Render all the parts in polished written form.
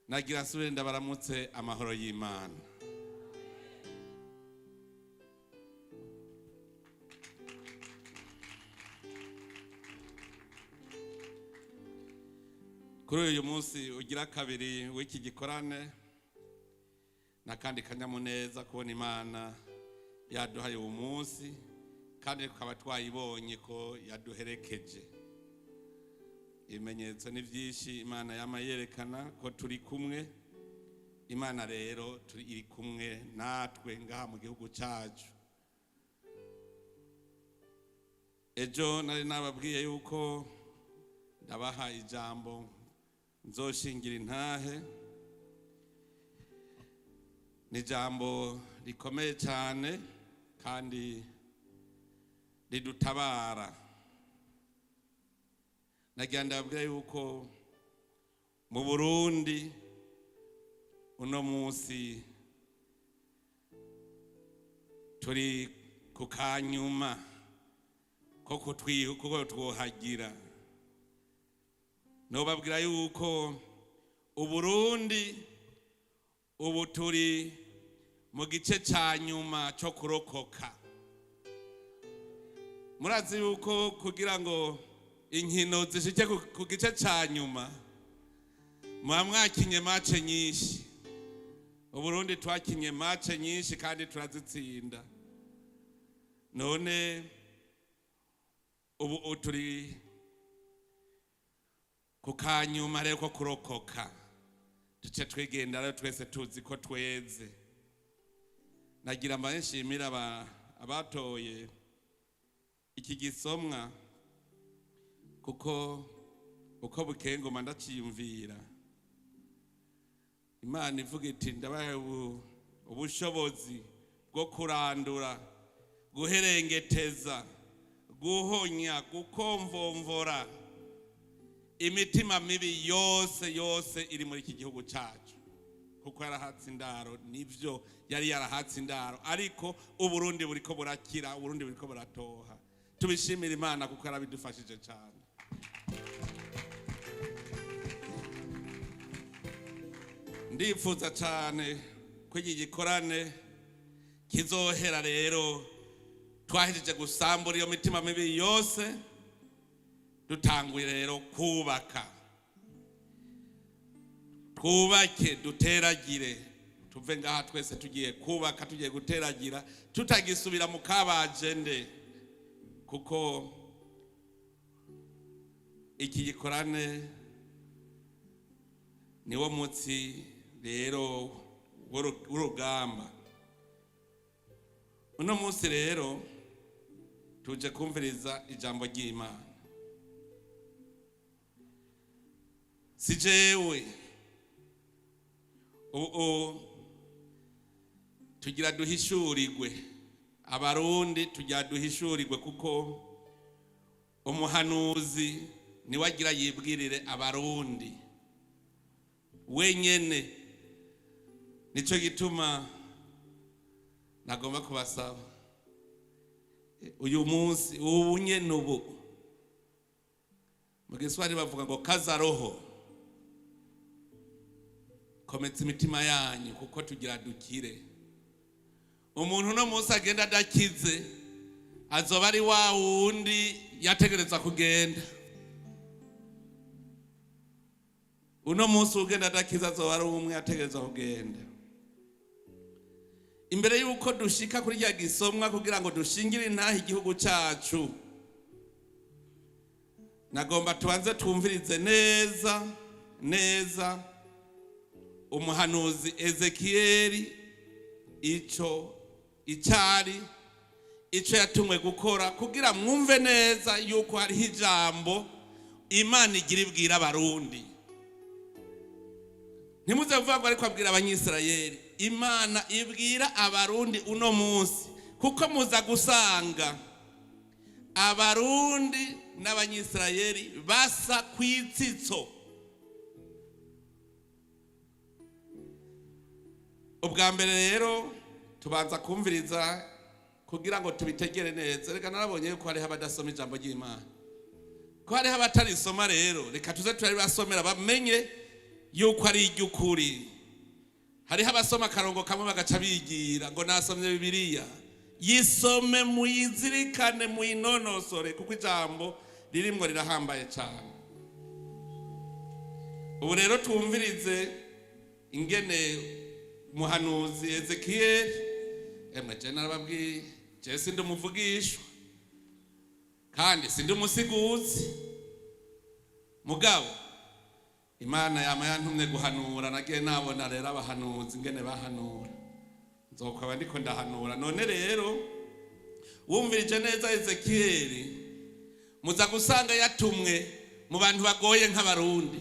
Nagira nsubire ndabaramutse amahoro y'Imana. Kuri uyu munsi ugira kabiri w'iki gikorane, n'akandi kanyamuneza kubona Imana yaduhaye uwo munsi, kandi tukaba twayibonye ko yaduherekeje. Ibimenyetso ni byinshi Imana yama yerekana ko turi kumwe. Imana rero turi iri kumwe natwe ngaha mu gihugu cyacu. Ejo nari nababwiye yuko ndabaha ijambo nzoshingira intahe. Ni ijambo rikomeye cyane kandi ridutabara. Nagira ndababwira yuko mu Burundi uno munsi turi ku kanyuma ko kuko twuhagira. Nobabwira yuko Uburundi ubu turi mu gice ca nyuma cyo kurokoka. Murazi yuko kugira ngo inkino zishike ku gice ca nyuma muba mwakinye mace nyinshi. Uburundi twakinye mace nyinshi kandi turazitsinda. None ubu turi ku kanyuma rero ko kurokoka, duce twigenda rero twese tuzi ko tweze. Nagira mbaye nshimira abatoye iki gisomwa, kuko uko bukeye ngoma ndaciyumvira. Imana ivuga iti ndabaye ubushobozi bwo kurandura, guherengeteza, guhonya, gukomvomvora imitima mibi yose yose iri muri iki gihugu cyacu. Kuko yarahatse indaro, nivyo yari yarahatse indaro, ariko Uburundi buriko burakira, Uburundi buriko buratoha. Tubishimira Imana kuko yarabidufashije cyane. Ndifuza cyane ko iki gikorane kizohera rero twahejeje gusambura iyo mitima mibi yose, dutanguye rero kubaka. Twubake, duteragire, tuve ngaha twese tugiye kubaka, tugiye guteragira, tutagisubira mu kabajende. Kuko iki gikorane niwo munsi rero w'urugamba. Uno munsi rero tuje kumviriza ijambo ry'Imana. Si jewe ubu tugira duhishurirwe, Abarundi tugira duhishurirwe, kuko umuhanuzi niwe agira yibwirire Abarundi wenyene. Nico gituma nagomba kubasaba uyu munsi ubu nyene, ubu mu Giswahili bavuga ngo kaza roho, komeza imitima yanyu kuko tugira dukire. Umuntu uno munsi agenda adakize azoba ari wa wundi yategerezwa kugenda. Uno munsi ugenda adakize azoba ari umwe yategerezwa kugenda. Imbere yuko dushika kuri rya gisomwa kugira ngo dushingire intahe igihugu cacu, nagomba tubanze twumvirize neza neza umuhanuzi Ezekiyeli ico icari ico yatumwe gukora, kugira mwumve neza yuko hariho ijambo Imana igira ibwira Abarundi. Ntimuze kuvuga ngo ariko abwira Abanyisirayeli. Imana ibwira Abarundi uno munsi, kuko muza gusanga Abarundi n'Abanyisirayeli basa kw'itsitso. Ubwa mbere rero tubanza kumviriza kugira ngo tubitegere neza. Reka narabonye yuko hariho abadasoma ijambo ry'Imana, ko hariho abatarisoma. Rero reka tuze turaribasomera bamenye yuko ari iry'ukuri. Hariho abasoma akarongo kamwe bagaca bigira ngo nasomye Bibiliya. Yisome, muyizirikane, muyinonosore, kuko ijambo ririmwo rirahambaye cyane. Ubu rero twumvirize ingene umuhanuzi Ezekiyeli. Emwe, je narababwiye, je sindi umuvugishwa kandi sindi umusiguzi, mugabo Imana yama yantumye guhanura. Nagiye nabona rero abahanuzi ingene bahanura, nzokwaba ndiko ndahanura. None rero wumvirije neza Ezekiyeli, muza gusanga yatumwe mu bantu bagoye nk'Abarundi.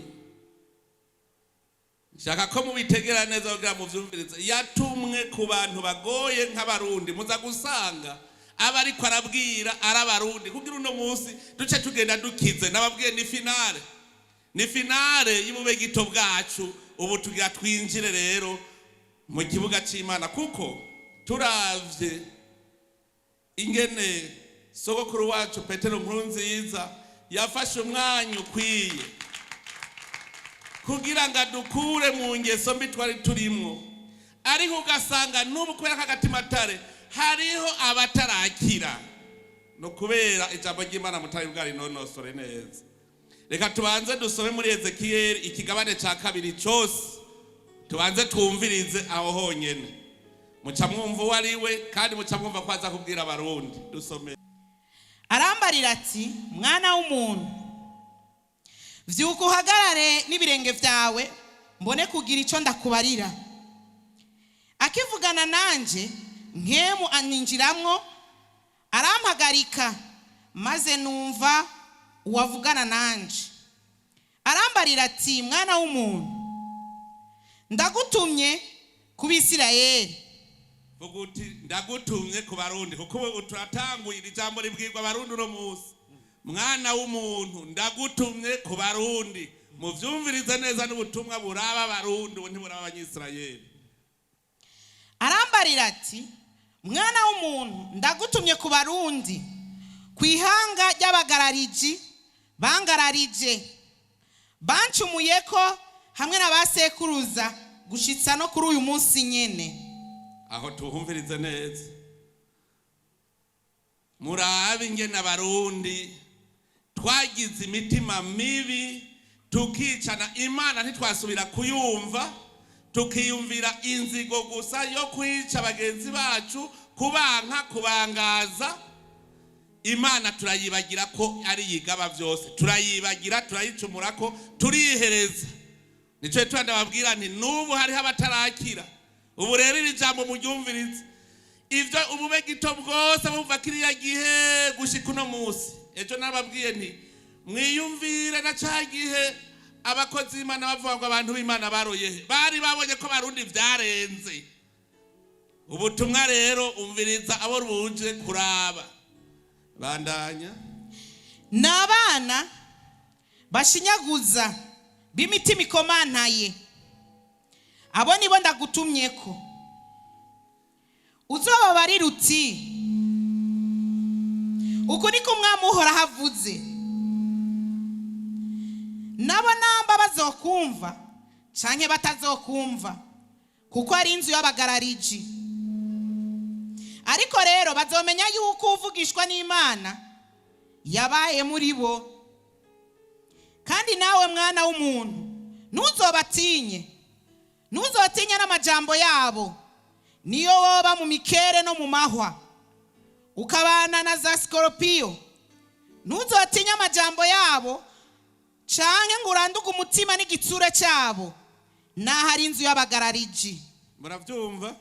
Nshaka ko mubitegera neza kugira muvyumvirize. Yatumwe ku bantu bagoye nk'Abarundi. Muza gusanga aba ariko arabwira ari Abarundi, kugira uno munsi duce tugenda dukize. Nababwiye, ni finale, ni finale y'ububegito bwacu. Ubu tugira twinjire rero mu kibuga c'Imana, kuko turavye ingene sogokuru wacu Petero Nkurunziza yafashe umwanya ukwiye kugira ngo adukure mu ngeso mbi twari turimwo, ariko ugasanga n'ubu kubera k'agatimatare hariho abatarakira, no kubera ijambo ry'Imana mutari bwarinonosore neza. Reka tubanze dusome muri Ezekiyeli ikigabane ca kabiri cose, tubanze twumvirize aho honyene, muca mwumva uwo ari we, kandi muca mwumva ko aza kubwira Abarundi. Dusome. Arambarira ati: "Mwana w'umuntu, vyuka uhagarare n'ibirenge vyawe, mbone kugira ico ndakubarira." Akivugana nanje, Mpwemu aninjiramwo, arampagarika, maze numva uwavugana nanje. Arambarira ati: "Mwana w'umuntu, ndagutumye ku Bisirayeli." Vuga uti: "Ndagutumye ku Barundi", kuko ubu turatanguye, iri jambo ribwirwa Abarundi uno munsi. Mwana w'umuntu, ndagutumye ku Barundi. Muvyumvirize neza, n'ubutumwa buraba Abarundi, ubu ntiburaba Abanyisirayeli. Arambarira ati: "Mwana w'umuntu, ndagutumye ku Barundi, ku ihanga ry'abagarariji bangararije, bancumuyeko hamwe na ba sekuruza gushitsa no kuri uyu munsi nyene." Aho tuhumvirize neza, murabe ingene Abarundi twagize imitima mibi, tukicana. Imana ntitwasubira kuyumva, tukiyumvira inzigo gusa yo kwica bagenzi bacu, kubanka, kubangaza. Imana turayibagira ko ari yigaba byose, turayibagira, turayicumura ko turihereza. Nicyo gituma ndababwira nti n'ubu hariho abatarakira. Ubu rero iri jambo muryumvirize. Ibyo ubube gito bwose bumva kiriya gihe gushika uno munsi. Ejo nababwiye nti mwiyumvire na ca gihe abakozi b'Imana bavuga ngo abantu b'Imana baroye he, bari babonye ko Barundi vyarenze. Ubutumwa rero, umviriza abo ruje kuraba. Bandanya. "Ni abana bashinyaguza, b'imitima ikomantaye. Abo nibo ndagutumyeko. Uzobabarira uti: 'Uku niko Umwami Uhoraho avuze.' Nabo namba bazokumva canke batazokumva, kuko ari inzu y'abagarariji, ariko rero bazomenya yuko uvugishwa n'Imana yabaye muri bo. Kandi nawe, mwana w'umuntu, ntuzobatinye, ntuzotinye n'amajambo yabo. Niyo woba mu mikere no mu mahwa, ukabana na za sikoropiyo, ntuzotinye amajambo yabo, canke ngo uranduke umutima n'igitsure cyabo, naho ari inzu y'abagarariji." Murabyumva?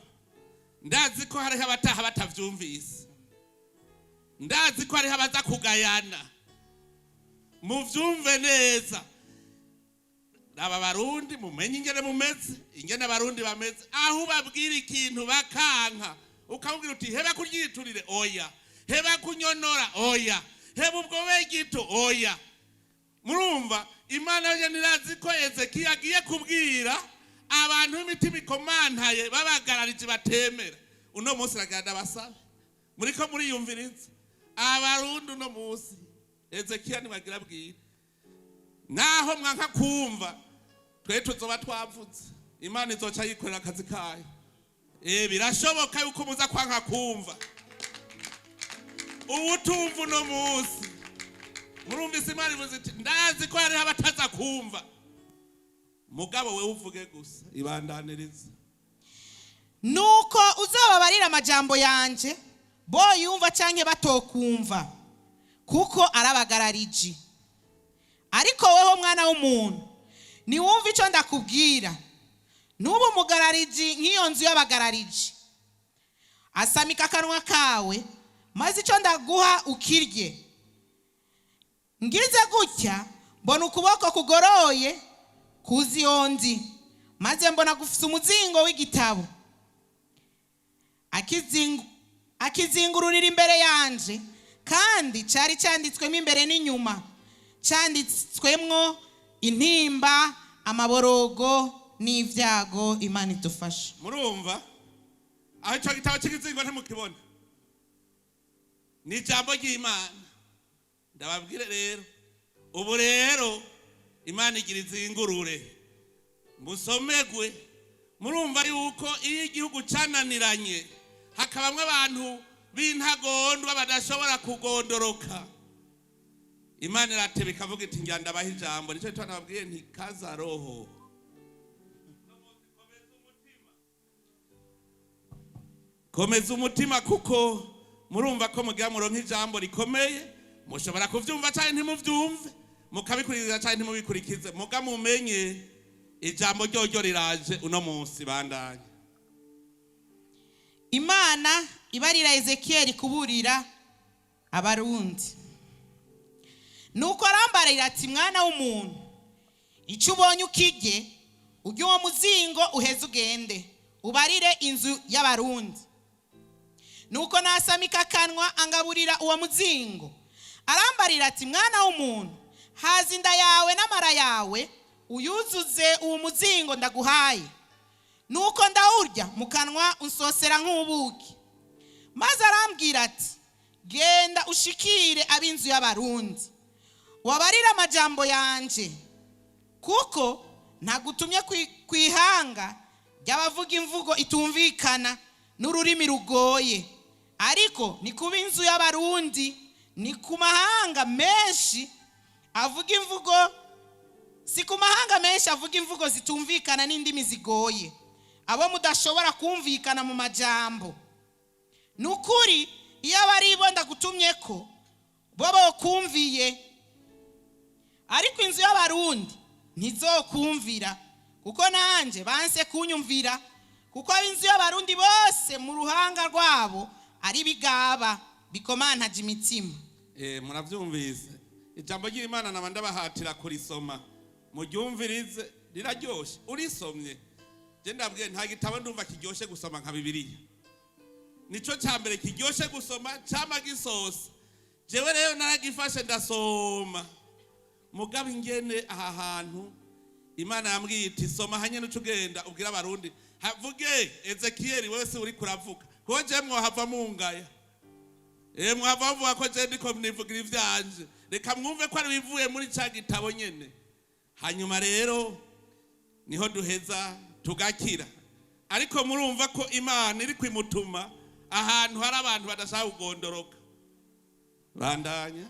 Ndazi ko hariho abataha batavyumvise, ndazi ko hariho abaza kugayana. Muvyumve neza. Aba Barundi, mumenye ingene mumeze, ingene Abarundi bameze. Aho ubabwira ikintu bakanka, ukamubwira uti: "Heba kuryiturire", oya; "Heba kunyonora", oya; "Heba ubwo begito", oya. Murumva, Imana yo ntirazi ko Ezekiya agiye kubwira abantu b'imitima ikomantaye, babagararije, batemera. Uno munsi aragenda basabe muriko muriyumviriza. Abarundi, uno munsi Ezekiya ntibagira bwira, naho mwanka kumva. Twe tuzoba twavuze, Imana izoca yikorera akazi kayo. Birashoboka yuko muza kwanka kumva. Ubu tumva uno munsi, murumvise Imana ivuze iti: "Ndazi ko hariho abataza kumva." Mugabo wewe uvuge gusa, ibandaniriza. Nuko uzobabarira amajambo yanje, boyumva canke batokumva, kuko arabagarariji. Ariko weho, mwana w'umuntu, niwumva ico ndakubwira. Nubu umugarariji nk'iyo nzu y'abagarariji. Asamika akanwa kawe, maze ico ndaguha ukirye. Ngize gutya, mbona ukuboko kugoroye kuzi yondi, maze mbona gufise umuzingo w'igitabo. Akizingururira imbere yanje, kandi cyari cyanditswemo imbere n'inyuma, cyanditswemwo intimba, amaborogo n'ibyago. Imana idufasha. Murumva aho icyo gitabo cy'ikizingo ntimukibona? Ni ijambo ry'Imana. Ndababwire rero, ubu rero Imana igira izingurure, musomegwe. Murumva yuko iyo igihugu cananiranye, hakabamwo abantu b'intagondwa badashobora kugondoroka, Imana irateba ikavuga iti: "Njya ndabaha ijambo." Nicyo gituma nababwiye nti: "Kaza roho, komeza umutima," kuko murumva ko mugira muronka ijambo rikomeye. Mushobora kuvyumva canke ntimuvyumve, mukabikurikiza canke ntimubikurikize, muga mumenye ijambo ryoryo riraje uno munsi. Bandanye. Imana ibarira Ezekiyeli kuburira Abarundi. Nuko arambarira ati: "Mwana w'umuntu, icyo ubonye ukirye, urye uwo muzingo, uheze ugende ubarire inzu y'Abarundi." Nuko nasamika akanwa, angaburira uwo muzingo. Arambarira ati: "Mwana w'umuntu, haza inda yawe n'amara yawe, uyuzuze uwo muzingo ndaguhaye." Nuko ndawurya, mu kanwa unsosera nk'ubuki. Maze arambwira ati: "Genda ushikire ab'inzu y'Abarundi, wabarire amajambo yanje, kuko ntagutumye ku ihanga ry'abavuga imvugo itumvikana n'ururimi rugoye, ariko ni kuba inzu y'Abarundi, ni ku mahanga menshi avuga imvugo, si ku mahanga menshi avuga imvugo zitumvikana n'indimi zigoye, abo mudashobora kumvikana mu majambo. Ni ukuri, iyo aba ari bo ndagutumye ko bo bokumviye, ariko inzu y'Abarundi ntizokumvira, kuko nanjye banse kunyumvira, kuko ab'inzu y'Abarundi bose mu ruhanga rwabo ari bigaba bikomantaje imitima." Murabyumvise ijambo ry'Imana. Naba ndabahatira kurisoma, muryumvirize, riraryoshe urisomye. Je ndabwiye, nta gitabo ndumva kiryoshe gusoma nka Bibiliya. Nico cya mbere kiryoshe gusoma, cama gisosa. Jewe rero naragifashe ndasoma, mugabo ingene aha hantu Imana yambwiye iti: "Soma hanyene uca ugenda ubwira Abarundi." Havuge Ezekiyeli, wewe si uriko uravuga, kuko je mwohava mungaya. Mwava bavuga ko je ndiko nivugira ivyanje. Reka mwumve ko ari bivuye muri ca gitabo nyene. Hanyuma rero niho duheza tugakira. Ariko murumva ko Imana iri kwimutuma ahantu hari abantu badashaka kugondoroka. Bandanya.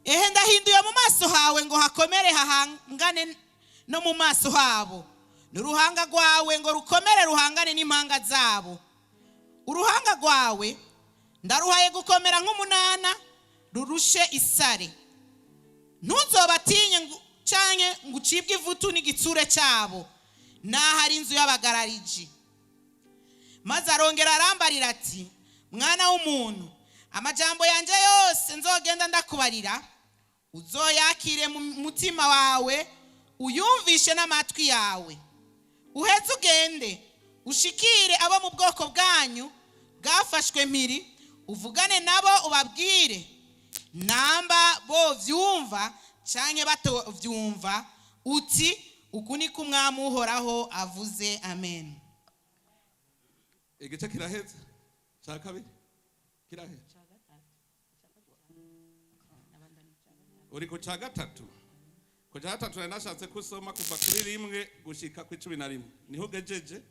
Ehe, ndahinduye mu maso hawe ngo hakomere hahangane no mu maso habo, n'uruhanga rwawe ngo rukomere ruhangane n'impanga zabo. Uruhanga rwawe ndaruhaye gukomera nk'umunana rurushe isare. Ntuzobatinye canke ngo ucibwe ivutu n'igitsure cyabo, naho ari inzu y'abagarariji. Maze arongera arambarira ati: "Mwana w'umuntu, amajambo yanjye yose nzogenda ndakubarira, uzoyakire mu mutima wawe, uyumvishe n'amatwi yawe, uheze ugende ushikire abo mu bwoko bwanyu bwafashwe mpiri, uvugane nabo, ubabwire namba bovyumva canke batovyumva, uti: 'Uku niko Umwami Uhoraho avuze.'" Amen. Igice kiraheze cya kabiri, kiraheze. Uri ku cya gatatu. Ku cya gatatu nari nashatse ko usoma kuva kuri 1 gushika ku 11, niho ugejeje.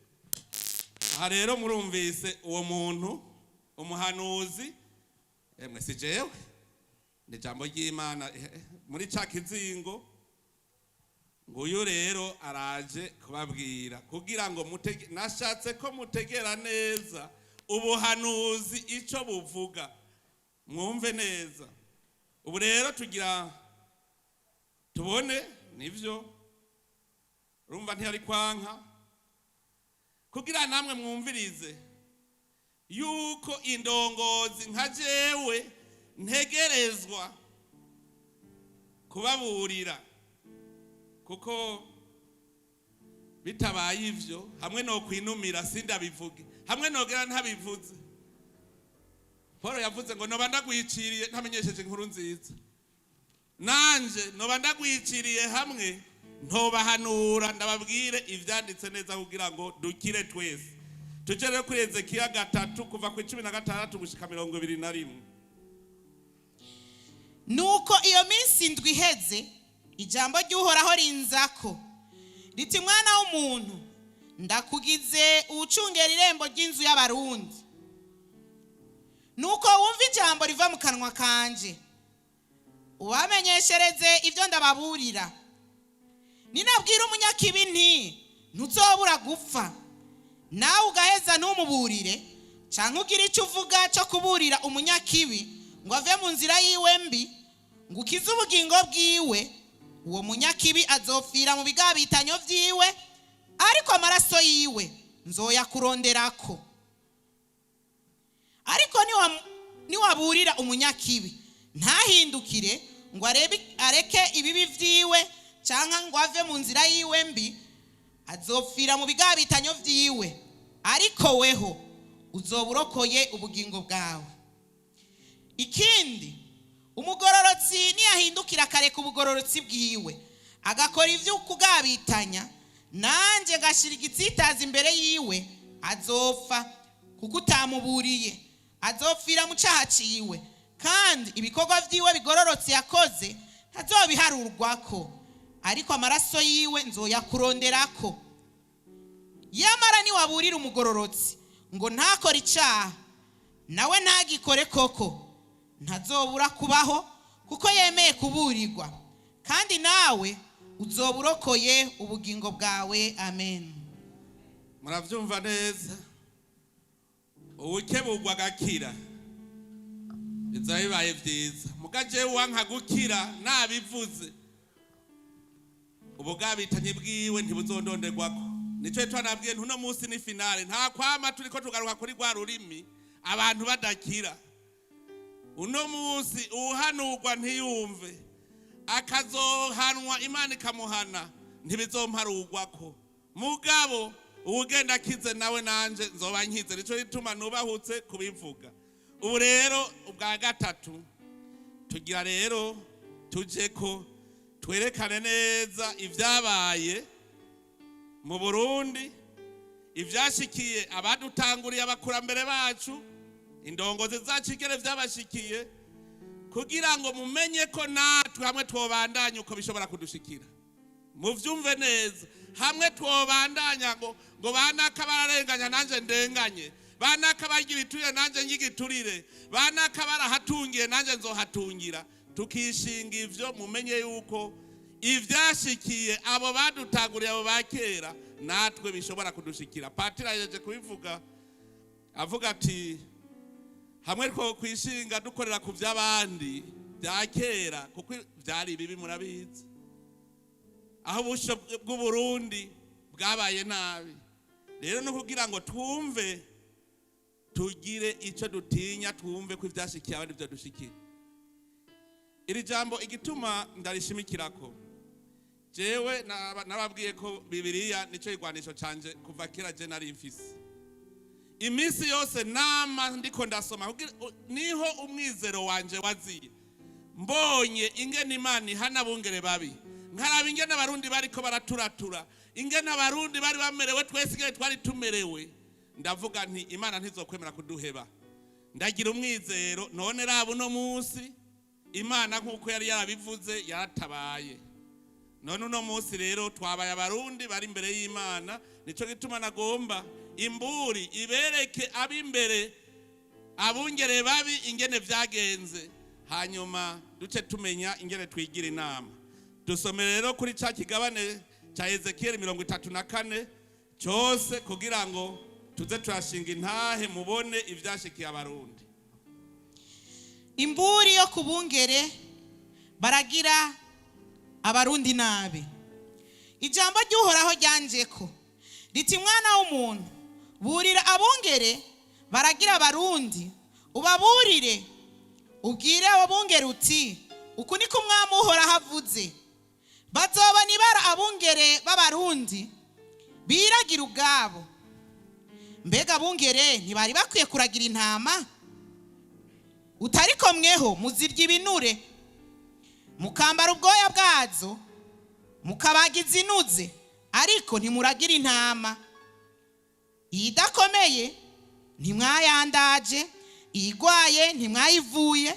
Aha rero murumvise uwo muntu umuhanuzi, emwe si jewe, ni ijambo ry'Imana muri ca kizingo. Nguyu rero araje kubabwira kugira ngo mutege, nashatse ko mutegera neza ubuhanuzi ico buvuga, mwumve neza. Ubu rero tugira tubone nivyo urumva ntiyari kwanka kugira namwe mwumvirize yuko indongozi nka jewe ntegerezwa kubaburira, kuko bitabaye ivyo hamwe no kwinumira sindabivuge, hamwe nogera ntabivuze. Paul yavuze ngo noba ndagwiciriye ntamenyesheje inkuru nziza, nanje noba ndagwiciriye hamwe ntobahanura ndababwire ivyanditse neza kugira ngo dukire twese. Tuje rero kuri Ezekiya 3 kuva ku 16 gushika 21. Nuko iyo minsi 7 iheze, ijambo ry'Uhoraho rinzako riti: mwana w'umuntu, ndakugize uwucungera irembo ry'inzu y'Abarundi. Nuko wumva ijambo riva mu kanwa kanje, ubamenyeshereze ibyo ndababurira. Ninabwira umunyakibi nti: ntuzobura gupfa, nawe ugaheza ntumuburire, canke ugira icyo uvuga cyo kuburira umunyakibi ngo ave mu nzira yiwe mbi, ngo ukize ubugingo bwiwe, uwo munyakibi azopfira mu bigabitanyo vyiwe, ariko amaraso yiwe nzoyakuronderako. Ariko niwaburira umunyakibi ntahindukire ngo areke ibibi vyiwe, canke ngo ave mu nzira yiwe mbi, azopfira mu bigabitanyo vyiwe, ariko weho uzoba urokoye ubugingo bwawe. Ikindi, umugororotsi niyahindukira akareka ubugororotsi bwiwe agakora ivyo kugabitanya, nanje ngashira igitsitaza imbere yiwe, azopfa kuko utamuburiye, azopfira mu caha ciwe, kandi ibikorwa vyiwe bigororotse yakoze ntazobiharurwako, ariko amaraso yiwe nzoyakuronderako. Yamara niwaburira umugororotsi ngo ntakore icaha, nawe ntagikore koko, ntazobura kubaho kuko yemeye kuburirwa, kandi nawe uzoba urokoye ubugingo bwawe. Amen. Muravyumva neza, uwukebugwa agakira biza bibaye vyiza, muga jewe uwanka gukira nabivuze, ubugabitanye bwiwe ntibuzondonderwako. Nico twanabwiye ntuno munsi ni finale, nta kwama turiko tugaruka kuri rwa rurimi abantu badakira. Uno munsi uhanurwa ntiyumve, akazohanwa Imana ikamuhana, ntibizomparugwako. Mugabo uwugenda akize nawe nanje nzoba nkize. Nico gituma nubahutse kubivuga. Ubu rero ubwa gatatu tugira rero tuje ko twerekane neza ivyabaye mu Burundi, ivyashikiye abadutanguriye abakurambere bacu, indongozi zacu igere vyabashikiye, kugira ngo mumenye ko natwe hamwe twobandanya uko bishobora kudushikira. Muvyumve neza, hamwe twobandanya ngo banaka bararenganya nanje ndenganye, banaka barya ibiturire nanje ngigiturire, banaka barahatungiye nanje nzohatungira, tukishinga ivyo, mumenye yuko ivyashikiye abo badutanguriye abo bakera natwe bishobora kudushikira. Patiri ahejeje kubivuga avuga ati hamwe two kwishinga dukorera ku vy'abandi bya kera, kuko vyari bibi murabizi, aho ubusho bw'Uburundi bwabaye nabi. Rero no kugira ngo twumve tugire ico dutinya, twumve ko ivyashikiye abandi vyo dushikira. Iri jambo igituma ndarishimikirako, jewe nababwiye ko Bibiliya nico igwanisho canje kuva kera je nari mfise. Iminsi yose nama ndiko ndasoma, niho umwizero wanje waziye. Mbonye ingene Imana ihana abungere babi, nkaraba ingene Abarundi bariko baraturatura, ingene Abarundi bari bamerewe, twese ingene twari tumerewe, ndavuga nti Imana ntizokwemera kuduheba. Ndagira umwizero. None raba uno munsi Imana nkuko yari yarabivuze yaratabaye. None uno munsi rero twabaye Abarundi bari imbere y'Imana. Nico gituma nagomba imburi ibereke ab'imbere, abungere babi, ingene vyagenze, hanyuma duce tumenya ingene twigira inama. Dusome rero kuri ca kigabane ca Ezekiyeli 34 cyose, kugira ngo tuze turashinga intahe, mubone ivyashikiye Abarundi. Imburi yo ku bungere baragira Abarundi nabi. Ijambo ry'Uhoraho ryanjeko riti: "Mwana w'umuntu, burira abungere baragira Abarundi, ubaburire, ubwire abo bungere uti: Uku niko Umwami Uhoraho avuze: Bazobona ibara abungere b'Abarundi biragira ubwabo. Mbega abungere ntibari bakwiye kuragira intama? Utariko mweho muzirya ibinure, mukambara ubwoya bwazo, mukabaga izinuze, ariko ntimuragira intama. Iyidakomeye ntimwayandaje, iyigwaye ntimwayivuye,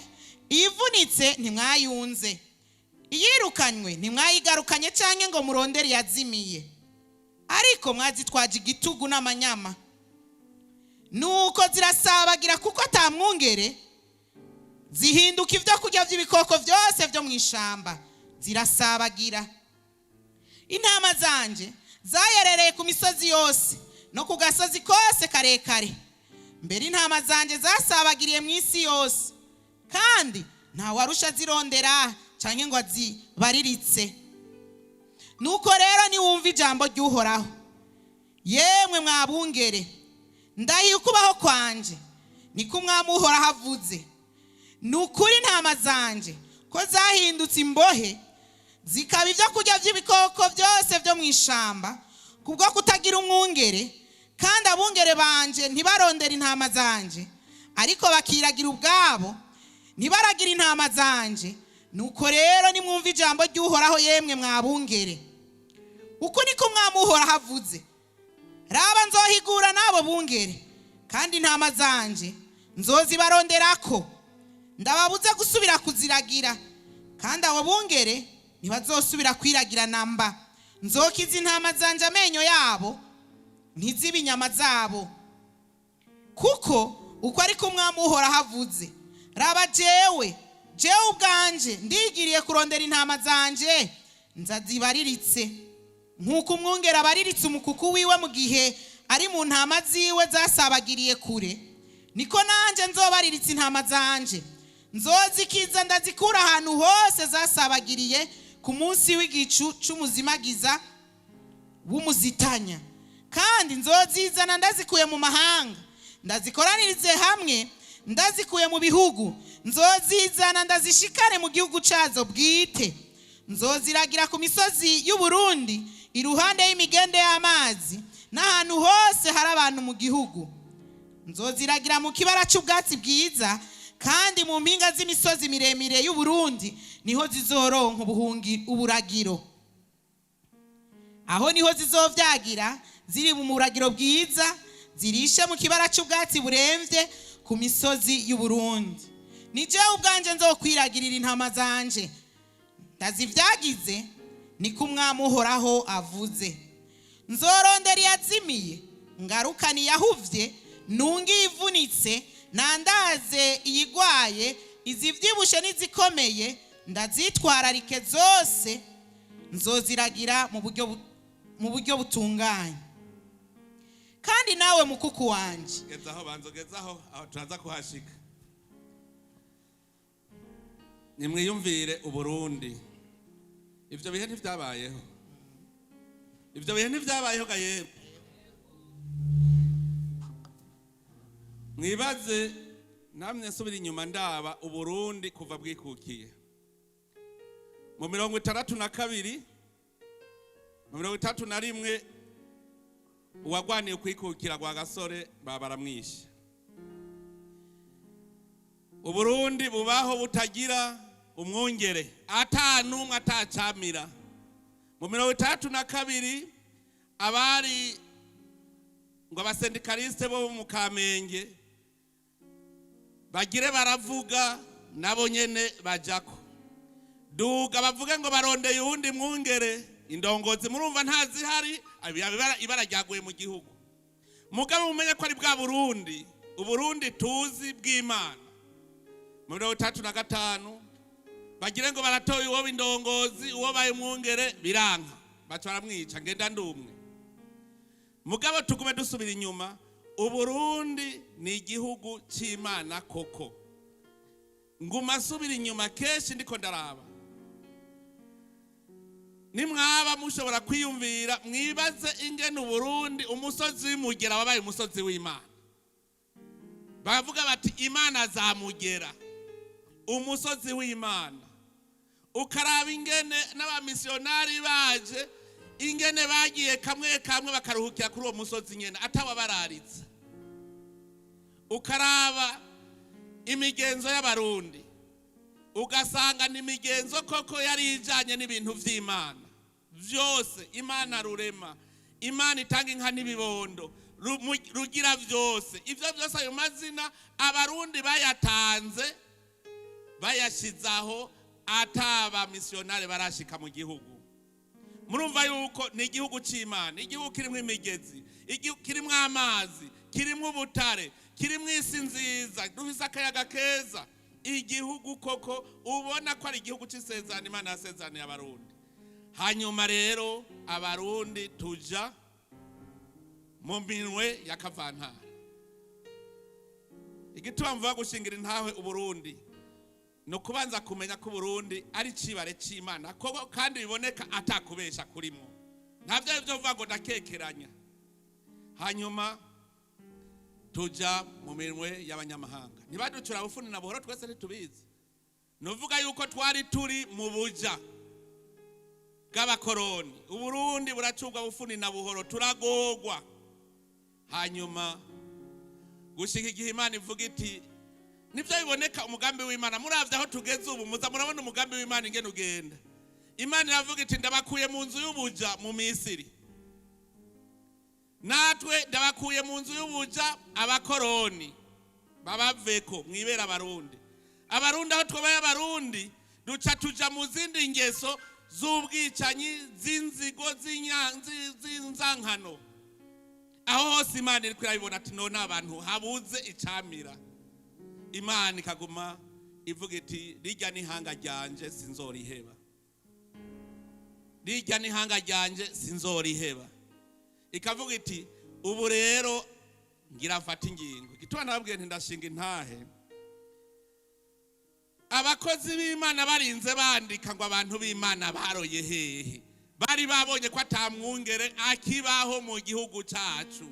iyivunitse ntimwayunze, iyirukanywe ntimwayigarukanye cyangwa ngo murondere iyazimiye, ariko mwazitwaje igitugu n'amanyama. Nuko zirasabagira kuko atamwungere, zihinduka ibyo kurya by'ibikoko byose byo mu ishamba, zirasabagira. Intama zanje zayerereye ku misozi yose no ku gasozi kose karekare. Mbere intama zanje zasabagiriye mu isi yose, kandi ntawarusha zirondera cyangwa ngo azibariritse. Nuko rero niwumva ijambo ry'Uhoraho, yemwe mwabungere: Ndahiye ukubaho kwanje, niko Umwami Uhoraho avuze, ni ukuri intama zanje ko zahindutse imbohe, zikaba ibyo kurya by'ibikoko byose byo mu ishamba, kubwo kutagira umwungere, kandi abungere banje ntibarondera intama zanje, ariko bakiragira ubwabo, ntibaragira intama zanje. Nuko rero nimwumva ijambo ry'Uhoraho, yemwe mwabungere: Uku niko Umwami Uhoraho avuze: Raba, nzohigura n'abo bungere, kandi intama zanje nzozibaronderako, ndababuze gusubira kuziragira, kandi abo bungere ntibazosubira kwiragira namba. Nzokiza intama zanje amenyo yabo, ntizibe inyama zabo. Kuko uko ariko Umwami Uhoraho avuze: Raba, jewe ubwanje ndigiriye kurondera intama zanje, nzazibariritse nk'uko umwungere abariritse umukuku wiwe mu gihe ari mu ntama ziwe zasabagiriye kure, niko nanjye nzobariritse intama zanje. Nzozikiza, ndazikura ahantu hose zasabagiriye ku munsi w'igicu c'umuzimagiza w'umuzitanya, kandi nzozizana ndazikuye mu mahanga, ndazikoranirize hamwe ndazikuye mu bihugu. Nzozizana, ndazishikane mu gihugu cyazo bwite. Nzoziragira ku misozi y'Uburundi, iruhande y'imigende y'amazi n'ahantu hose hari abantu mu gihugu. Nzoziragira mu kibara cy'ubwatsi bwiza, kandi mu mpinga z'imisozi miremire y'Uburundi niho zizoronka ubuhungi uburagiro. Aho niho zizovyagira ziri mu buragiro bwiza, zirishe mu kibara cy'ubwatsi buremvye ku misozi y'Uburundi. Ni jewe ubwanje nzokwiragirira intama zanje, ndazivyagize, niko Umwami Uhoraho avuze. Nzorondera iyazimiye, ngarukane iyahuvye, nunge iyivunitse, nandaze iyigwaye, izivyibushe n'izikomeye ndazitwararike zose. Nzoziragira mu buryo butunganye. Kandi nawe mukuku wanje..." Gezaho, banza gezaho aho, turaza kuhashika. Nimwiyumvire Uburundi, ivyo bihe ntivyabayeho, ivyo bihe ntivyabayeho ga yemwe. Mwibaze namwe, nsubira inyuma ndaba Uburundi kuva bwikukiye mu 62, mu 61 uwagwaniye kwikukira rwa Gasore baba baramwishe. Uburundi bubaho butagira umwungere, ata n'umwe, atacamira. Mu 62 abari ngo abasendikaliste bo mu Kamenge bagire baravuga, nabo nyene bajako. Duga bavuge ngo barondeye uwundi mwungere, indongozi murumva ntazihari, ibara ryaguye mu gihugu. Mugabo mumenye ko ari bwa Burundi, Uburundi tuzi bw'Imana. Mu 65 bagire ngo baratoye uwo b'indongozi, uwo baye umwungere, biranka, baca baramwica. Ngenda ndumwe. Mugabo tugume dusubira inyuma, Uburundi ni igihugu c'Imana koko. Nguma nsubira inyuma kenshi ndiko ndaraba. Nimwaba mushobora kwiyumvira, mwibaze ingene Uburundi umusozi w'Imugera wabaye umusozi w'Imana. Baravuga bati Imana zamugera, umusozi w'Imana. Ukaraba ingene n'abamisiyonari baje, ingene bagiye kamwe kamwe bakaruhukira kuri uwo musozi nyene atawabararitse. Ukaraba imigenzo y'Abarundi, ugasanga ni imigenzo koko yari ijanye n'ibintu vy'Imana vyose. Imana rurema, Imana itanga inka n'ibibondo, rugira vyose. Ivyo vyose, ayo mazina Abarundi bayatanze, bayashizaho ataba misiyonari barashika mu gihugu. Murumva yuko ni igihugu c'Imana, igihugu kirimwo imigezi, igihugu kirimwo amazi, kirimwo ubutare, kirimwo isi nziza, dufise akayaga keza. Igihugu koko ubona ko ari igihugu c'isezerano Imana yasezeraniye Abarundi. Hanyuma rero Abarundi tuja mu minwe ya kavantara. Igituma mvuga gushingira intahe Uburundi ni ukubanza kumenya ko Uburundi ari icibare c'Imana koko, kandi biboneka atakubesha kurimwo, nta byo mvuga ngo ndakekeranya. Hanyuma tuja mu minwe y'abanyamahanga, ntibaducura bufuni na buhoro, twese ntitubizi. Nuvuga yuko twari turi mu buja bw'abakoroni, Uburundi buracurwa bufuni na buhoro, turagorwa. Hanyuma gushika igihe Imana ivuga iti nibyo biboneka umugambi w'Imana. Muravye aho tugeze ubu, muza murabona umugambi w'Imana ingene ugenda. Imana iravuga iti ndabakuye mu nzu y'ubuja mu Misiri, natwe ndabakuye mu nzu y'ubuja abakoroni babaveko, mwibera Abarundi. Abarundi aho twabaye Abarundi, duca tuja mu zindi ngeso z'ubwicanyi, z'inzigo, z'inzankano. Aho hose Imana iriko irabibona ati none abantu habuze icamira. Imana ikaguma ivuga iti rirya n'ihanga ryanje sinzoriheba, rirya n'ihanga ryanje sinzoriheba. Ikavuga iti ubu rero ngira mfate ingingo. Igituma nababwiye nti ndashinga intahe, abakozi b'Imana barinze bandika ngo abantu b'Imana baroye hehe, bari babonye ko atamwungere akibaho mu gihugu cacu.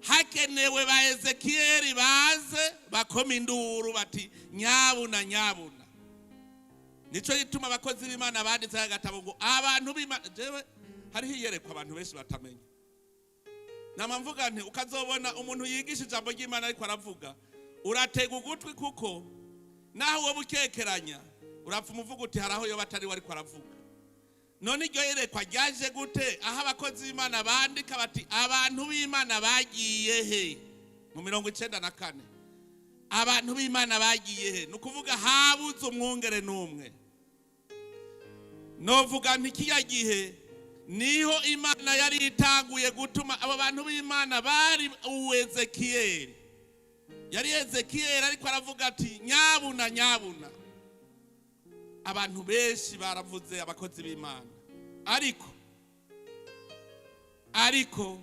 Hakenewe ba Ezekiyeli baze bakoma induru bati nyabuna nyabuna. Nico gituma abakozi b'Imana banditse agatabo ngo abantu b'Imana. Jewe hariho iyerekwa abantu benshi batamenya. Nama mvuga nti ukazobona umuntu yigisha ijambo ry'Imana ariko aravuga, uratega ugutwi, kuko naho uwo bukekeranya urapfa umuvuga uti hari aho yoba atari we ariko aravuga. None iryo yerekwa ryaje gute, aho abakozi b'Imana bandika bati abantu b'Imana bagiye he mu 94? Abantu b'Imana bagiye he? Ni ukuvuga habuze umwungere n'umwe. Novuga nti kiya gihe niho Imana yari itanguye gutuma abo bantu b'Imana bari uwezekiyeli. Yari Ezekiyeli ariko aravuga ati nyabuna nyabuna. Abantu benshi baravuze, abakozi b'Imana, ariko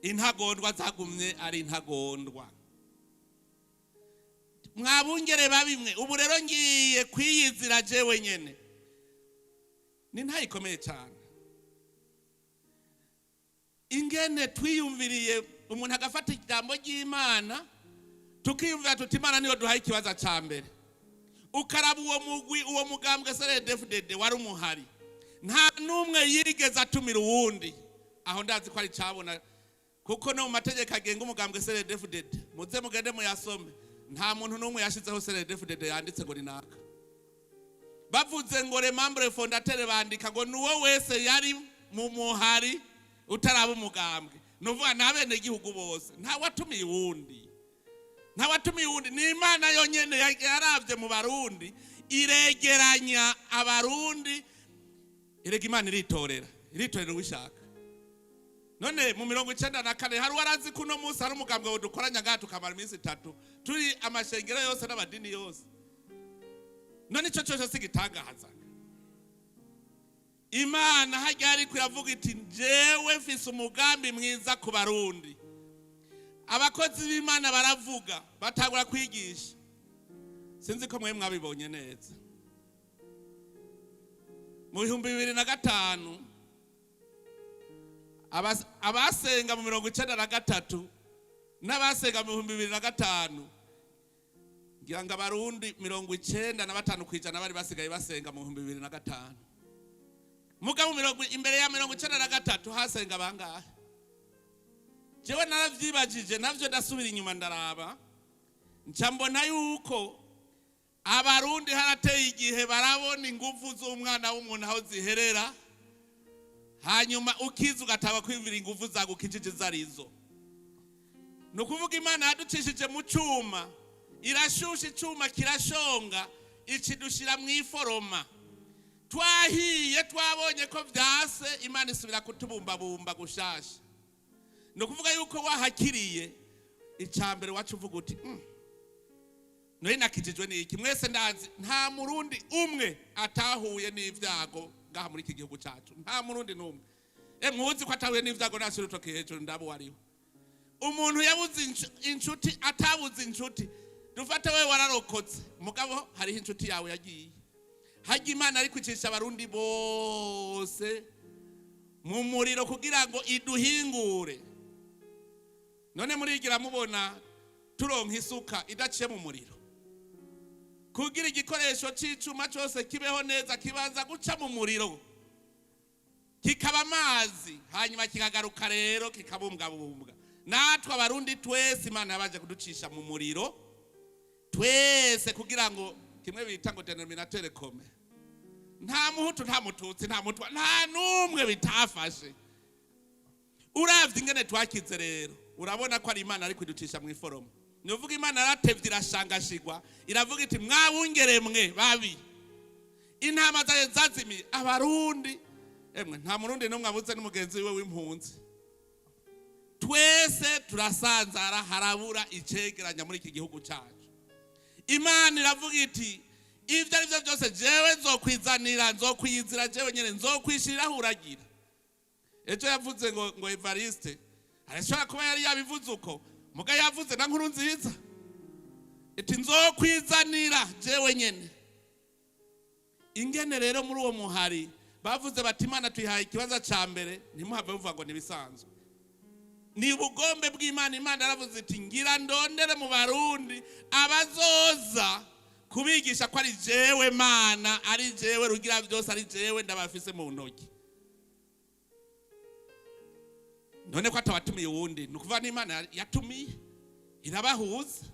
intagondwa zagumye ari intagondwa. Mwabungere babimwe, ubu rero ngiye kwiyizira jewe nyene. Ni ntayikomeye cyane ingene twiyumviriye umuntu agafata ijambo ry'Imana, tukiyumvira tuti Imana niyo duhaye ikibazo ca mbere. Ukaraba uwo mugwi, uwo mugambwe CNDD-FDD wari umuhari, nta n'umwe yigeze atumira uwundi. Aho ndazi ko ari cabona, kuko no mu mategeko agenga umugambwe CNDD-FDD, muze mugende muyasome, nta muntu n'umwe yashizeho CNDD-FDD yanditse ngo ni naka. Bavuze ngo les membres fondateurs, bandika ngo nuwo wese yari mu muhari utaraba umugambwe, nuvuga n'abene gihugu bose. Nta watumiye uwundi, nta watumiye uwundi. Ni Imana yonyene yaravye mu Barundi. Iregeranya Abarundi. Erega Imana iritorera, iritorera uwishaka. None mu 94 hari uwarazi ko uno munsi hari umugambwe dukoranya ngaha tukamara iminsi 3 turi amashengero yose n'amadini yose? None ico cose si igitangaza? Imana hajya ariko iravuga iti: "Njyewe mfise umugambi mwiza ku Barundi." Abakozi b'Imana baravuga, batangura kwigisha. Sinzi ko mwe mwabibonye neza, mu 2005 abasenga mu 93 n'abasenga mu 2005, ngira ngo Abarundi 95% bari basigaye basenga mu 2005. Mugabo mirongo imbere ya 93 hasenga bangahe? Jewe naravyibajije navyo, ndasubira inyuma ndaraba, nca mbona yuko Abarundi harateye igihe barabona ingufu z'umwana w'umuntu aho ziherera, hanyuma ukiza ugataba kwiyumvira ingufu zagukijije izo arizo. Ni ukuvuga Imana yaducishije mu cuma, irashusha icuma kirashonga, ikidushira mu iforoma. Twahiye, twabonye ko vyase, Imana isubira kutubumbabumba gushasha. Ni ukuvuga yuko wahakiriye, icya mbere wacu uvuga uti: "None nakijijwe n'iki?" Mwese ndazi nta Murundi umwe atahuye n'ibyago ngaha muri iki gihugu cyacu, nta Murundi n'umwe. Muzi ko atahuye n'ibyago nashyira urutoki hejuru, ndabo wariho. Umuntu yabuze inshuti, atabuze inshuti, dufate we wararokotse, mugabo hariho inshuti yawe yagiye hajya. Imana ari kwicisha Abarundi bose mu muriro kugira ngo iduhingure. None murigira mubona turonka isuka idaciye mu muriro? Kugira igikoresho c'icuma cyose kibeho neza, kibanza guca mu muriro, kikaba amazi, hanyuma kikagaruka rero kikabumbwabumbwa. Natwe Abarundi twese Imana yabanje kuducisha mu muriro twese, kugira ngo kimwe bita ngo dénominateur commun, nta Muhutu, nta Mututsi, nta Mutwa, nta n'umwe bitafashe. Uravye ingene twakize rero, urabona ko ari Imana ari kuducisha mu iforomo. Ni uvuga Imana yaratevye, irashangashigwa, iravuga iti: "Mwabungere mwe babi, intama zawe zazimiye." Abarundi emwe, nta Murundi n'umwe abuze n'umugenzi wiwe w'impunzi. Twese turasanzara, harabura icegeranya muri iki gihugu cyacu. Imana iravuga iti: "Ibyo ari byo byose, jewe nzokwizanira, nzokwiyizira jewe nyene, nzokwishiriraho uragira." Ejo yavuze ngo Evariste arashobora kuba yari yabivuze uko, muga yavuze na nkuru nziza iti: "Nzokwizanira jewe nyene." Ingene rero muri uwo muhari bavuze bati: "Imana tuyihaye ikibazo ca mbere." Ntimuhave muvuga ngo ntibisanzwe, ni ubugombe bw'Imana. Imana yaravuze iti: "Ngira ndondere mu Barundi abazoza kubigisha ko ari jewe Mana, ari jewe rugira byose, ari jewe ndabafise mu ntoki." None ko atabatumiye uwundi, ni ukuvuga n'Imana yatumiye, irabahuza,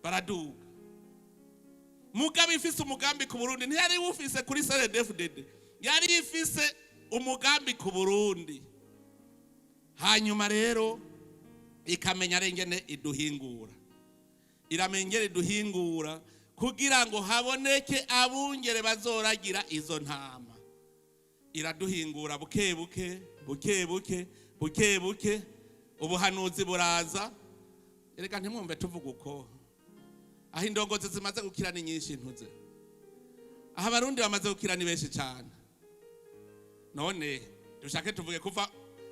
baraduga. Mugabo ifise umugambi ku Burundi, ntiyari wufise kuri CNDD-FDD, yari ifise umugambi ku Burundi. Hanyuma rero ikamenya rengene iduhingura, iramenya ingene iduhingura kugira ngo haboneke abungere bazoragira izo ntama. Iraduhingura buke buke, buke buke, buke buke, ubuhanuzi buraza. Erega ntimwumve tuvuga uko, aho indongozi zimaze gukira ni nyinshi, ntuze aho Abarundi bamaze gukira ni benshi cyane. None dushake tuvuge, kuva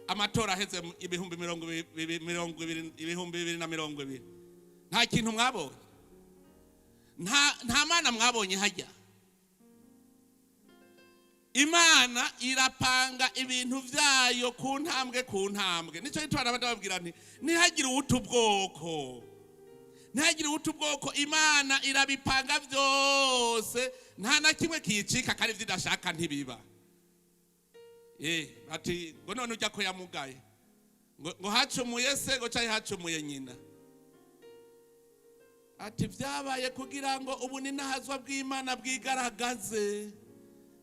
amatora aheze 2020, 2020, nta kintu mwabonye? Nta mana mwabonye hajya? Imana irapanga ibintu byayo ku ntambwe ku ntambwe. Nicyo gituma ndababwira nti: ntihagire uwuta ubwoko, ntihagire uwuta ubwoko. Imana irabipanga byose, nta na kimwe kiyicika, kandi ibyo idashaka ntibiba. Ati ngo none ujya ko yamugaye, ngo hacumuye se, ngo cyari hacumuye nyina? Ati byabaye kugira ngo ubuninahazwa bw'Imana bwigaragaze.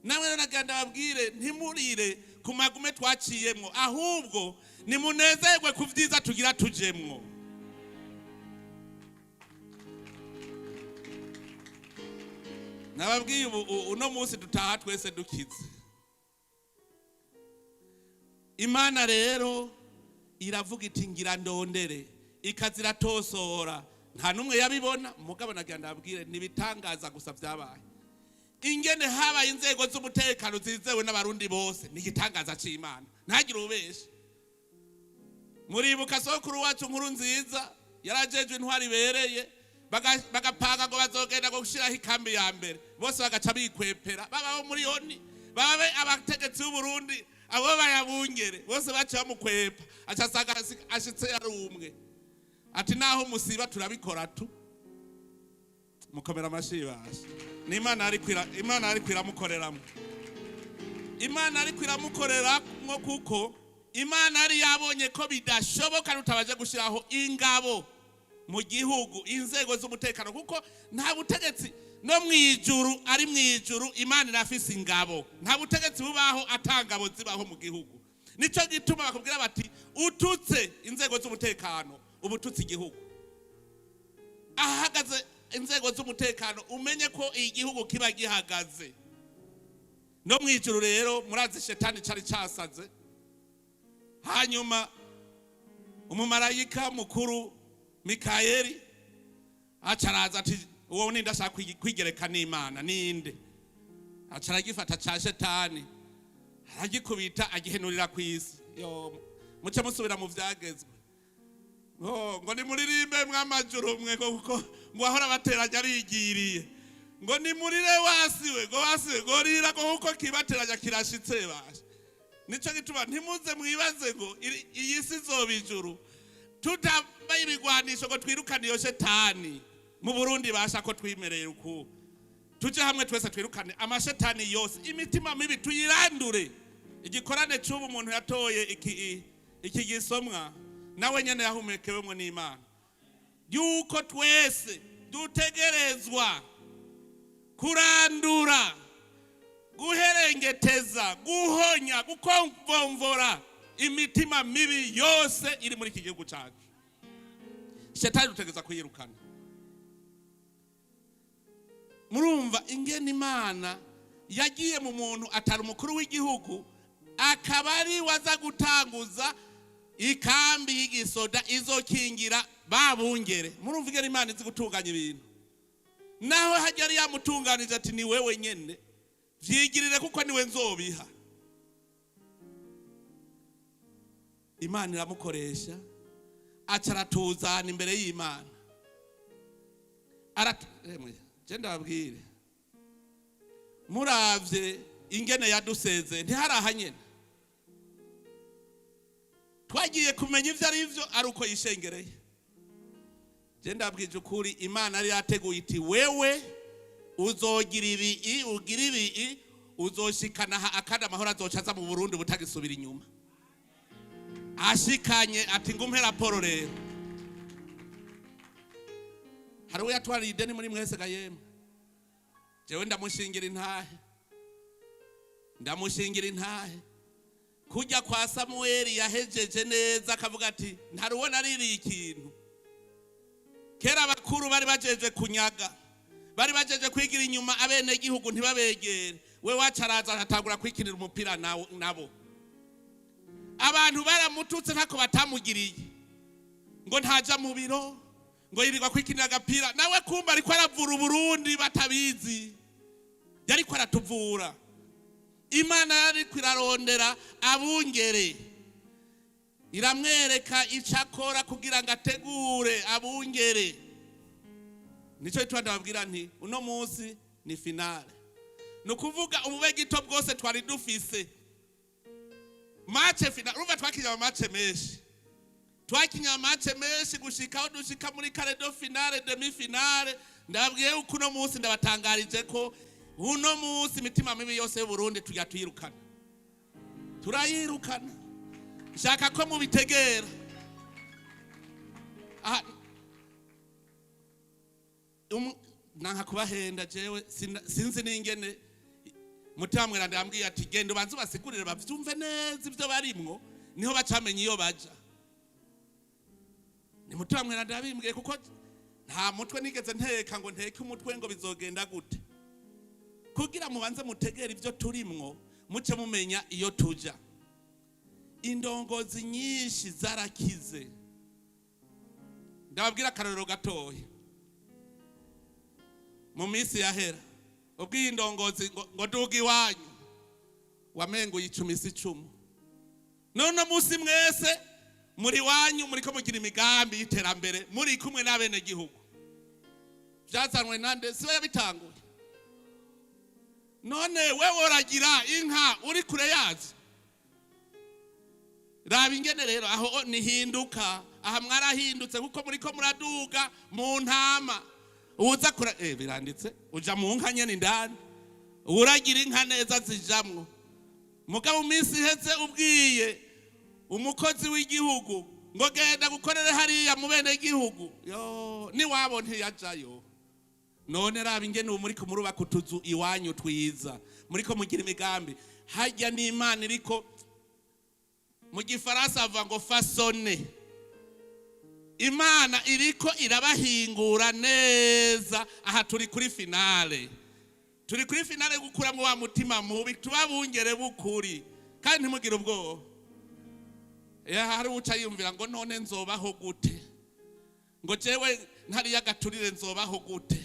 Nawe rero nagenda babwire: ntimurire ku magume twaciyemwo, ahubwo nimunezerwe ku byiza tugira tujemwo. Nababwiye ubu uno munsi dutaha twese dukize. Imana rero iravuga iti ngira ndondere, ikaza iratosora, nta n'umwe yabibona. Mugabo nagira ndababwire, nibitangaza gusa byabaye. Ingene habaye inzego z'umutekano zizewe n'Abarundi bose ni igitangaza c'Imana, ntagire ububesha. Muribuka sokuru wacu Nkuru Nziza yarajejwe intwari ibereye, bagapanga ngo bazogenda ngo gushiraho ikambi ya mbere, bose bagaca bikwepera, baba muri ONU, babe abategetsi b'u Burundi, abo bayabungere bose baca bamukwepa, aca asanga ashitse yari umwe, ati naho musiba turabikora tu. Mukomera amashi basha. Ni Imana ariko Imana ariko iramukoreramo, Imana ariko iramukoreramwo, kuko Imana yari yabonye ko bidashoboka rutabaje gushyiraho ingabo mu gihugu, inzego z'umutekano, kuko nta butegetsi no mu ijuru, ari mu ijuru Imana irafise ingabo. Nta butegetsi bubaho ata ngabo zibaho mu gihugu. Nico gituma bakubwira bati ututse inzego z'umutekano uba ututse igihugu. Ahagaze inzego z'umutekano umenye ko igihugu kiba gihagaze. No mu ijuru rero murazi shetani cari casaze. Hanyuma umumarayika mukuru Mikayeli acaraza ati uwo ninde ashaka kwigereka n'Imana, ninde? Aca aragifata ca shetani, aragikubita, agihenurira ku isi. Yo, muce musubira mu vyagezwe ngo nimuririmbe mwamajuru mwe, ngo kuko ngo ahora bateranya arigiriye, ngo nimurire wasiwe, ngo wasiwe, ngo rira, ngo kuko kibateranya kirashitse basha. Nico gituma ntimuze mwibaze ngo iyi si izoba ijuru tutambaye ibigwanisho ngo twirukane iyo shetani mu Burundi basha. Ko twimereye uku, tuje hamwe twese twirukane amashetani yose, imitima mibi tuyirandure. Igikorane c'ubu umuntu yatoye iki gisomwa nawe nyene yahumekewemwo n'Imana, yuko twese dutegerezwa kurandura, guherengeteza, guhonya, gukomvomvora imitima mibi yose iri muri iki gihugu cyacu. Shetani dutegereza kuyirukana. Murumva ingene Imana yagiye mu muntu atari umukuru w'igihugu, akaba ari waza gutanguza ikambi y'igisoda izokingira babungere. Murumva ingene Imana izi gutunganya ibintu. Naho hajya yari yamutunganije ati ni wewe nyene vyigirire, kuko niwe nzobiha. Imana iramukoresha, aca aratuzana imbere y'Imana. Emwe, je ndababwire, muravye ingene yaduseze, ntiharaha nyene twagiye kumenya ivyo ari vyo ari uko yishengereye. Je ndabwije ukuri, Imana yari yateguye iti wewe uzogira ibi, ugira ibi, uzoshikana aha, akandi amahoro azoca aza mu Burundi butagisubira inyuma. Ashikanye ati ngumpe raporo. Rero hari uwo yatwariye ideni muri mwese ga yemwe? Jewe ndamushingira intahe, ndamushingira intahe. Kujya kwa Samueli yahejeje neza akavuga ati ntaruwo naririye ikintu. Kera abakuru bari bajeje kunyaga, bari bajeje kwigira inyuma abenegihugu ntibabegere. We wacu araza aratangura kwikinira umupira nabo. Abantu baramututse ntako batamugiriye, ngo ntaja mu biro, ngo yirirwa kwikinira agapira. Nawe kumva ariko aravura Uburundi batabizi, yariko aratuvura. Imana yariko irarondera abungere, iramwereka icyo akora kugira ngo ategure abungere. Nicyo gituma ndababwira nti uno munsi ni finale. Ni ukuvuga ubube gito bwose twari dufise, match finale. Urumva twakinye ama match menshi, twakinye ama match menshi gushika aho dushika muri quart de finale, demi finale. Ndababwiye yuko uno munsi, ndabatangarije ko uno munsi imitima mibi yose y'Uburundi tujya tuyirukana, turayirukana. Nshaka ko mubitegera. Aha, nanka kubahenda jewe, sinzi n'ingene Mutima Mweranda yambwiye ati genda ubanze ubasigurire bavyumve neza ivyo barimwo, niho bacamenya iyo baja. Ni Mutima Mweranda yabimbwiye, kuko nta mutwe nigeze nteka ngo nteke umutwe ngo bizogenda gute. Kugira mubanze mutegere ibyo turimwo, muce mumenya iyo tuja. Indongozi nyinshi zarakize. Ndababwira akarorero gatoya. Mu minsi yahera, ubwo iyi ndongozi ngo duga iwanyu, wamengo yicumisa icumu. None munsi mwese muri wanyu muriko mugira imigambi y'iterambere, muri kumwe n'abene gihugu. Byazanwe nande? Siba yabitanguye? None wewe uragira inka uri kure yazo. Raba ingene rero aho nihinduka. Aha mwarahindutse, kuko muriko muraduga mu ntama. Uza kura biranditse, uja mu nka nyene indani, uragira inka neza zijamwo. Mugabo mu minsi iheze, ubwiye umukozi w'igihugu ngo genda gukorere hariya mu bene gihugu, yo niwabo ntiyajayo. None raba ingene ubu muriko murubaka utuzu iwanyu twiza, muriko mugira imigambi hajya n'Imana iriko, mu Gifaransa bavuga ngo façonner. Imana iriko irabahingura neza. Aha turi kuri finale, turi kuri finale yo gukuramo wa mutima mubi, tubabungere bukuri. Kandi ntimugire ubwoba. Hari uca yumvira ngo none nzobaho gute, ngo jewe ntariya agaturire nzobaho gute?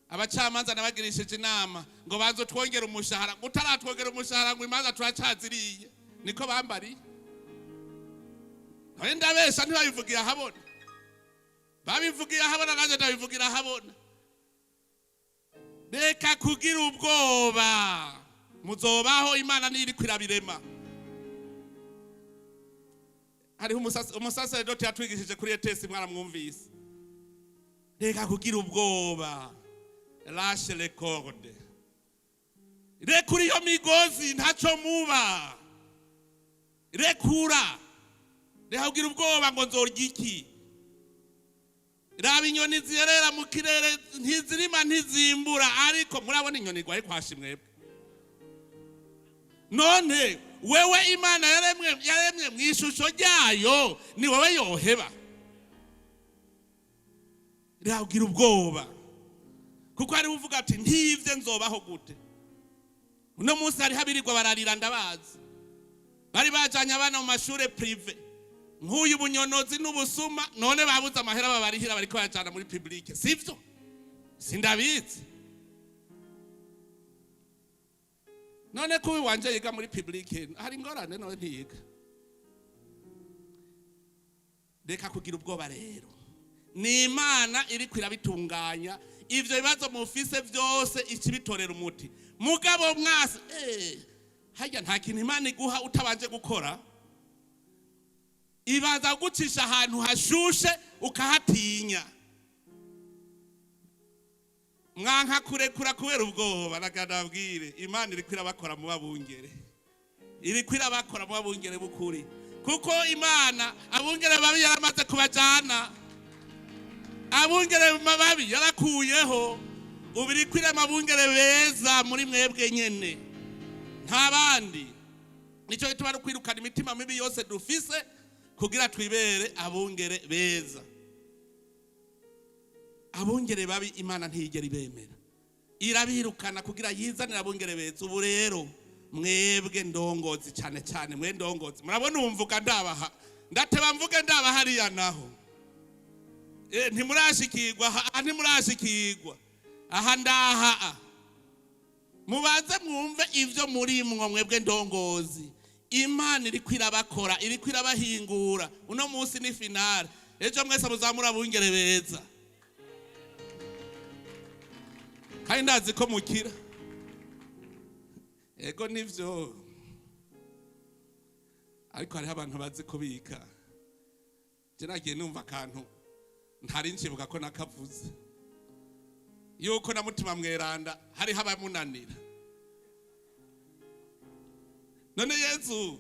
Abacamanza nabagirishije inama ngo bazo twongere umushahara, ngo utaratwongera umushahara ngo imanza turacaziriye. Niko bambariye. None ndabesha? Ntibabivugiye ahabona? Babivugiye ahabona, nanjye ndabivugira ahabona. Reka kugira ubwoba, muzobaho. Imana niyo iriko irabirema. Hariho umusaseredoti yatwigishije kuri ETS, mwaramwumvise. Reka kugira ubwoba, lâche les cordes, rekura iyo migozi, ntaco muba. Rekura, reka kugira ubwoba ngo nzorya iki. Raba inyoni ziyerera mu kirere, ntizirima, ntizimbura, ariko murabona inyoni igwaye kwashi mwebwe? None wewe Imana yaremwe mu ishusho ryayo, ni wowe yoheba? Reka kugira ubwoba, kuko hariho uvuga ati ntivye nzobaho gute? Uno munsi hariho abirirwa bararira, ndabazi, bari bajanye abana mu mashure privé, nk'uyu bunyonozi n'ubusuma, none babuze amahera babarihira, bariko bayajana muri public. Sivyo? Sindabizi. None ko wanje yiga muri public, hari ingorane? None ntiyiga? Reka kugira ubwoba rero, ni Imana iriko irabitunganya. Ivyo bibazo mufise vyose ikibitorera umuti. Mugabo mwase harya nta kintu Imana iguha utabanje gukora. Ibaza gucisha ahantu hashushe ukahatinya. Mwanka kurekura kubera ubwoba. Naganabwire, Imana iriko irabakora mu babungere, iriko irabakora mu babungere b'ukuri, kuko Imana abungere babi yaramaze kubajana. Abungere babi yarakuyeho, ubu iriko irema abungere beza muri mwebwe nyene, nta bandi. Nicyo gituma ari kwirukana imitima mibi yose dufise kugira twibere abungere beza. Abungere babi Imana ntiyigera ibemera, irabirukana kugira yizanire abungere beza. Ubu rero mwebwe ndongozi, cyane cyane mwe ndongozi, murabona umvuga ndabaha, ndateba mvuge ndabaha hariya naho. Ntimurashikirwa aha, ntimurashikirwa aha, ndaha. Mubanze mwumve ivyo murimwo mwebwe ndongozi. Imana iriko irabakora, iriko irabahingura. Uno munsi ni finale, ejo mwese muzamura abungere beza. Kandi ndazi ko mukira. Ego nivyo, ariko hariho abantu bazi kubika. Je nagiye numva akantu ntari nshibuka ko nakavuze, yuko na Mutima Mweranda hariho abamunanira. None Yezu,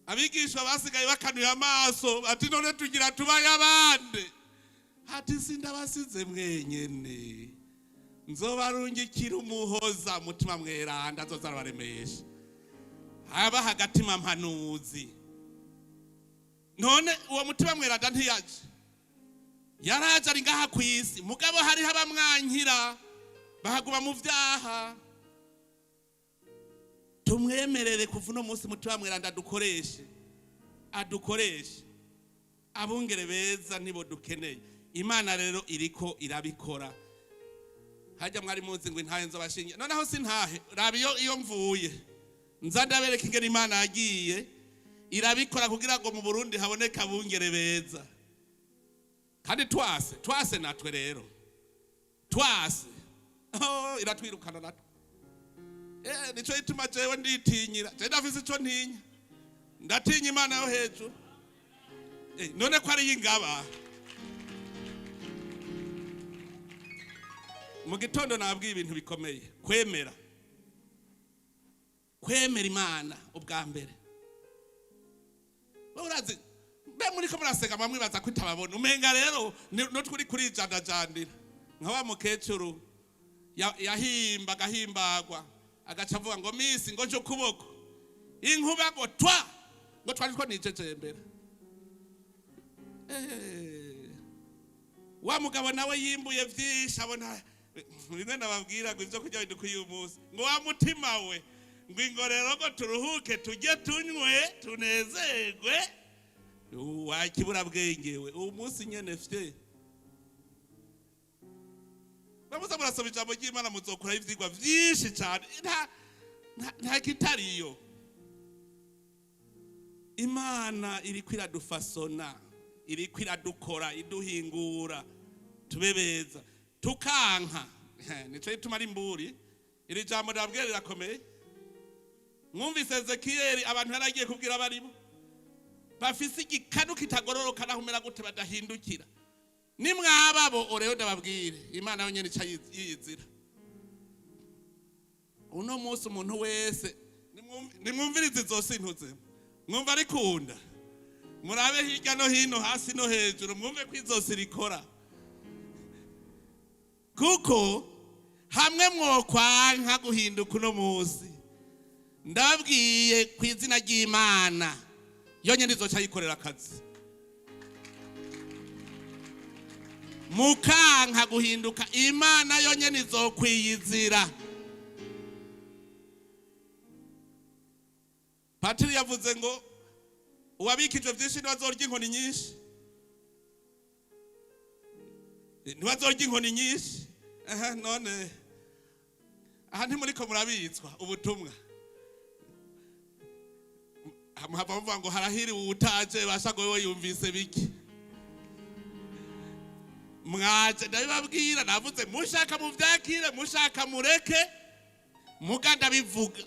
abigishwa basigaye bakanuye amaso, ati none tugira tubaye abande? Ati sindabasize mwenyene, nzobarungikira Umuhoza, Mutima Mweranda, azoza arabaremesha, haba hagatima mpanuzi. None uwo Mutima Mweranda ntiyaje? Yaraje, ari ngaha ku isi, mugabo hariho abamwankira. Bahaguma mu vyaha. Tumwemerere kuva uno munsi Mutima Mweranda adukoreshe, adukoreshe. Abungere beza nibo dukeneye. Imana rero iriko irabikora. Hajya mwari muzi ngo intahe nzobashinge, noneho sintahe. Raba iyo mvuye nza ndabereka ingene Imana yagiye irabikora kugira ngo mu Burundi haboneke abungere beza. Kandi twase, twase natwe rero twase, oh, iratwirukana natwe. Nico gituma jewe nditinyira, jewe ndafise ico ntinya, ndatinya Imana yo hejuru. None ko ari ingaba. Mu gitondo nabwiye ibintu bikomeye: kwemera, kwemera Imana ubwa mbere. Wowe urazi mbe muriko muraseka, bamwibaza ko itababona. Umenga rero no turi kurijandajandira nka wa mukecuru yahimba agahimbagwa, agaca avuga ngo misi ngo nje ukuboko inkuba ngo twa ngo twari two nicecembera. Wa mugabo nawe yimbuye vyinshi, abona bimwe nababwira ngo ivyo kurya bidukwiye uyu munsi, ngo wa mutima we, ngo ingorero ngo turuhuke, tujye, tunywe, tunezerwe. Wakibura bwenge we, uwo munsi nyene fye bamuza murasoma ijambo ry'Imana, muzokuraho ivyigwa vyinshi cane. Nta kitariyo. Imana iriko iradufasona, iriko iradukora, iduhingura tube beza, tukanka. Nico gituma ari imburi. Iri jambo ndababwira rirakomeye. Mwumvise Ezekiyeli, abantu yaragiye kubwira barimo bafise igikanu kitagororoka, naho umera gute badahindukira. Nimwababo rero ndababwire, Imana yonyene ica yiyizira. Uno munsi umuntu wese nimwumvirize izo sintuze, mwumva arikunda, murabe hirya no hino, hasi no hejuru, mwumve ko izosi rikora. Kuko hamwe mwokwanka guhinduka uno munsi, ndababwiye ku izina ry'Imana yonyine izoca yikorera akazi. Mukanka guhinduka, Imana yonyine izokwiyizira. Patiri yavuze ngo uwabikijwe byinshi ntibazorya inkoni nyinshi, ntibazorya inkoni nyinshi. Aha none aha ntimuriko murabitswa ubutumwa, muhava muvuga ngo harahiriwe uwutaje, basha ngo wewe yumvise biki. Mwaje ndabibabwira, navuze mushaka muvyakire, mushaka mureke, muga ndabivuga.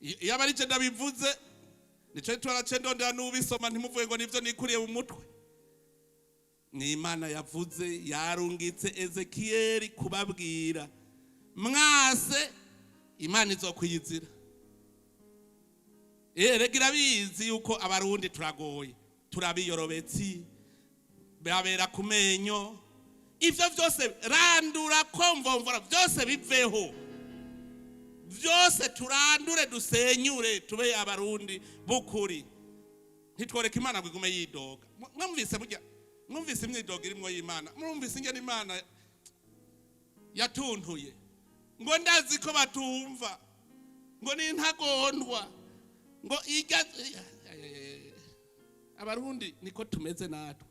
Iyo aba ari je ndabivuze, nico gituma naciye ndondera n'ubisoma, ntimuvuge ngo nivyo nikuriye mu mutwe. Ni Imana yavuze, yarungitse Ezekiyeli kubabwira. Mwase, Imana izokwiyizira. Rega irabizi yuko Abarundi turagoye, turabiyorobetsi, babera ku menyo. Ivyo vyose randura, komvomvora, byose biveho, byose turandure, dusenyure, tube Abarundi b'ukuri. Ntitworeka Imana ngo igume yidoga. Mwumvise burya, mwumvise imyidogo irimwo y'Imana, mwumvise ingene Imana yatuntuye ngo ndazi ko batumva, ngo ni intagondwa, ngo irya. Abarundi niko tumeze natwe.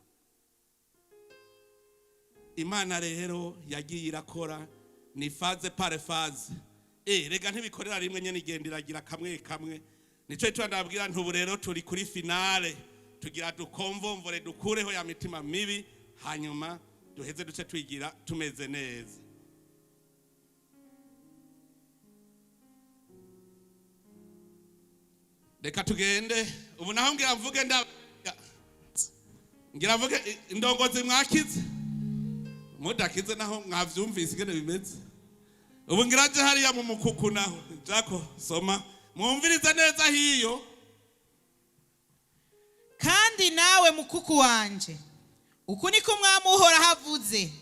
Imana rero yagiye irakora, ni phase par phase. Rega ntibikorera rimwe nyene, igenda iragira kamwe kamwe. Nico gituma ndababwira nti ubu rero turi kuri finale, tugira dukomvomvore, dukureho ya mitima mibi, hanyuma duheze duce twigira tumeze neza. Reka tugende ubu naho, ngira mvuge, ngira mvuge indongozi mwakize, mudakize naho mwavyumvise ingene bimeze. Ubu ngira nje hariya mu mukuku naho. Jako soma, mwumvirize neza hiyo. Kandi nawe mukuku wanje, uku niko Umwami Uhoraho avuze: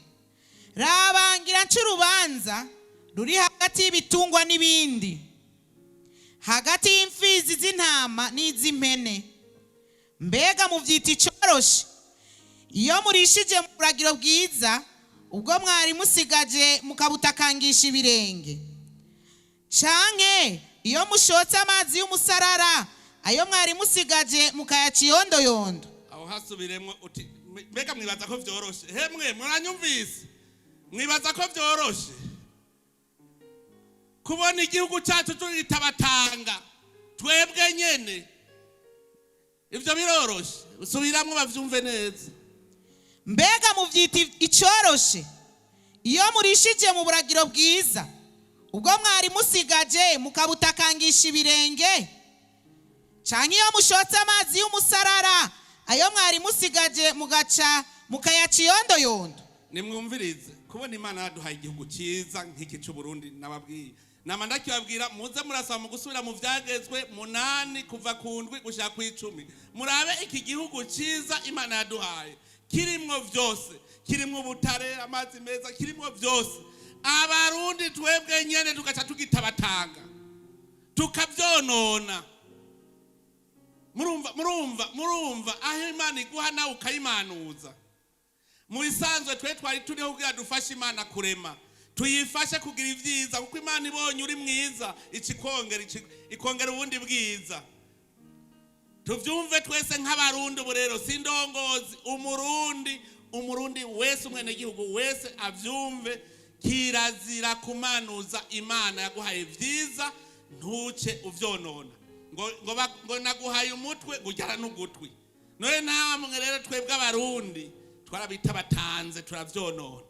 rabangira nca urubanza ruri hagati y'ibitungwa n'ibindi, hagati y'imfizi z'intama n'iz'impene. Mbega muvyita icoroshe iyo murishije mu buragiro bwiza? Ubwo mwari musigaje mukabutakangisha ibirenge, canke iyo mushotse amazi y'umusarara, ayo mwari musigaje mukayaca iyondoyondo? Aho hasubiremwo uti mbega mwibaza ko vyoroshe? Hemwe, muranyumvise? Mwibaza ko vyoroshe kubona igihugu cyacu turitabatanga twebwe nyene? Ivyo biroroshe? Subiramwo bavyumve neza. Mbega muvyita icoroshe iyo murishije mu buragiro bwiza, ubwo mwari musigaje mukabutakangisha ibirenge, canke iyo mushotse amazi y'umusarara, ayo mwari musigaje mugaca mukayaca iyondoyondo? Nimwumvirize, kubona Imana yaduhaye igihugu cyiza nk'iki cy'Uburundi, nababwiye, nama ndakibabwira, muze murasaba mu gusubira mu Vyagezwe 8 kuva ku 7 gushika ku 10, murabe iki gihugu cyiza Imana yaduhaye, kirimwo vyose, kirimwo ubutare, amazi meza, kirimwo vyose. Abarundi twebwe nyene tugaca tugitabatanga, tukavyonona. Murumva, murumva, murumva aho Imana iguha nawe ukayimanuza? Mu bisanzwe twe twari turiho kugira dufashe Imana kurema, tuyifashe kugira ibyiza, kuko Imana ibonye uri mwiza ikikongera, ikongera ubundi bwiza. Tuvyumve twese nk'Abarundi. Ubu rero si ndongozi, Umurundi, Umurundi wese, umwenegihugu wese avyumve: kirazira kumanuza Imana yaguhaye vyiza, ntuce uvyonona. Ngo naguhaye umutwe, ngo ujyana n'ugutwi. None namwe rero, twebwe Abarundi twarabita batanze, turavyonona.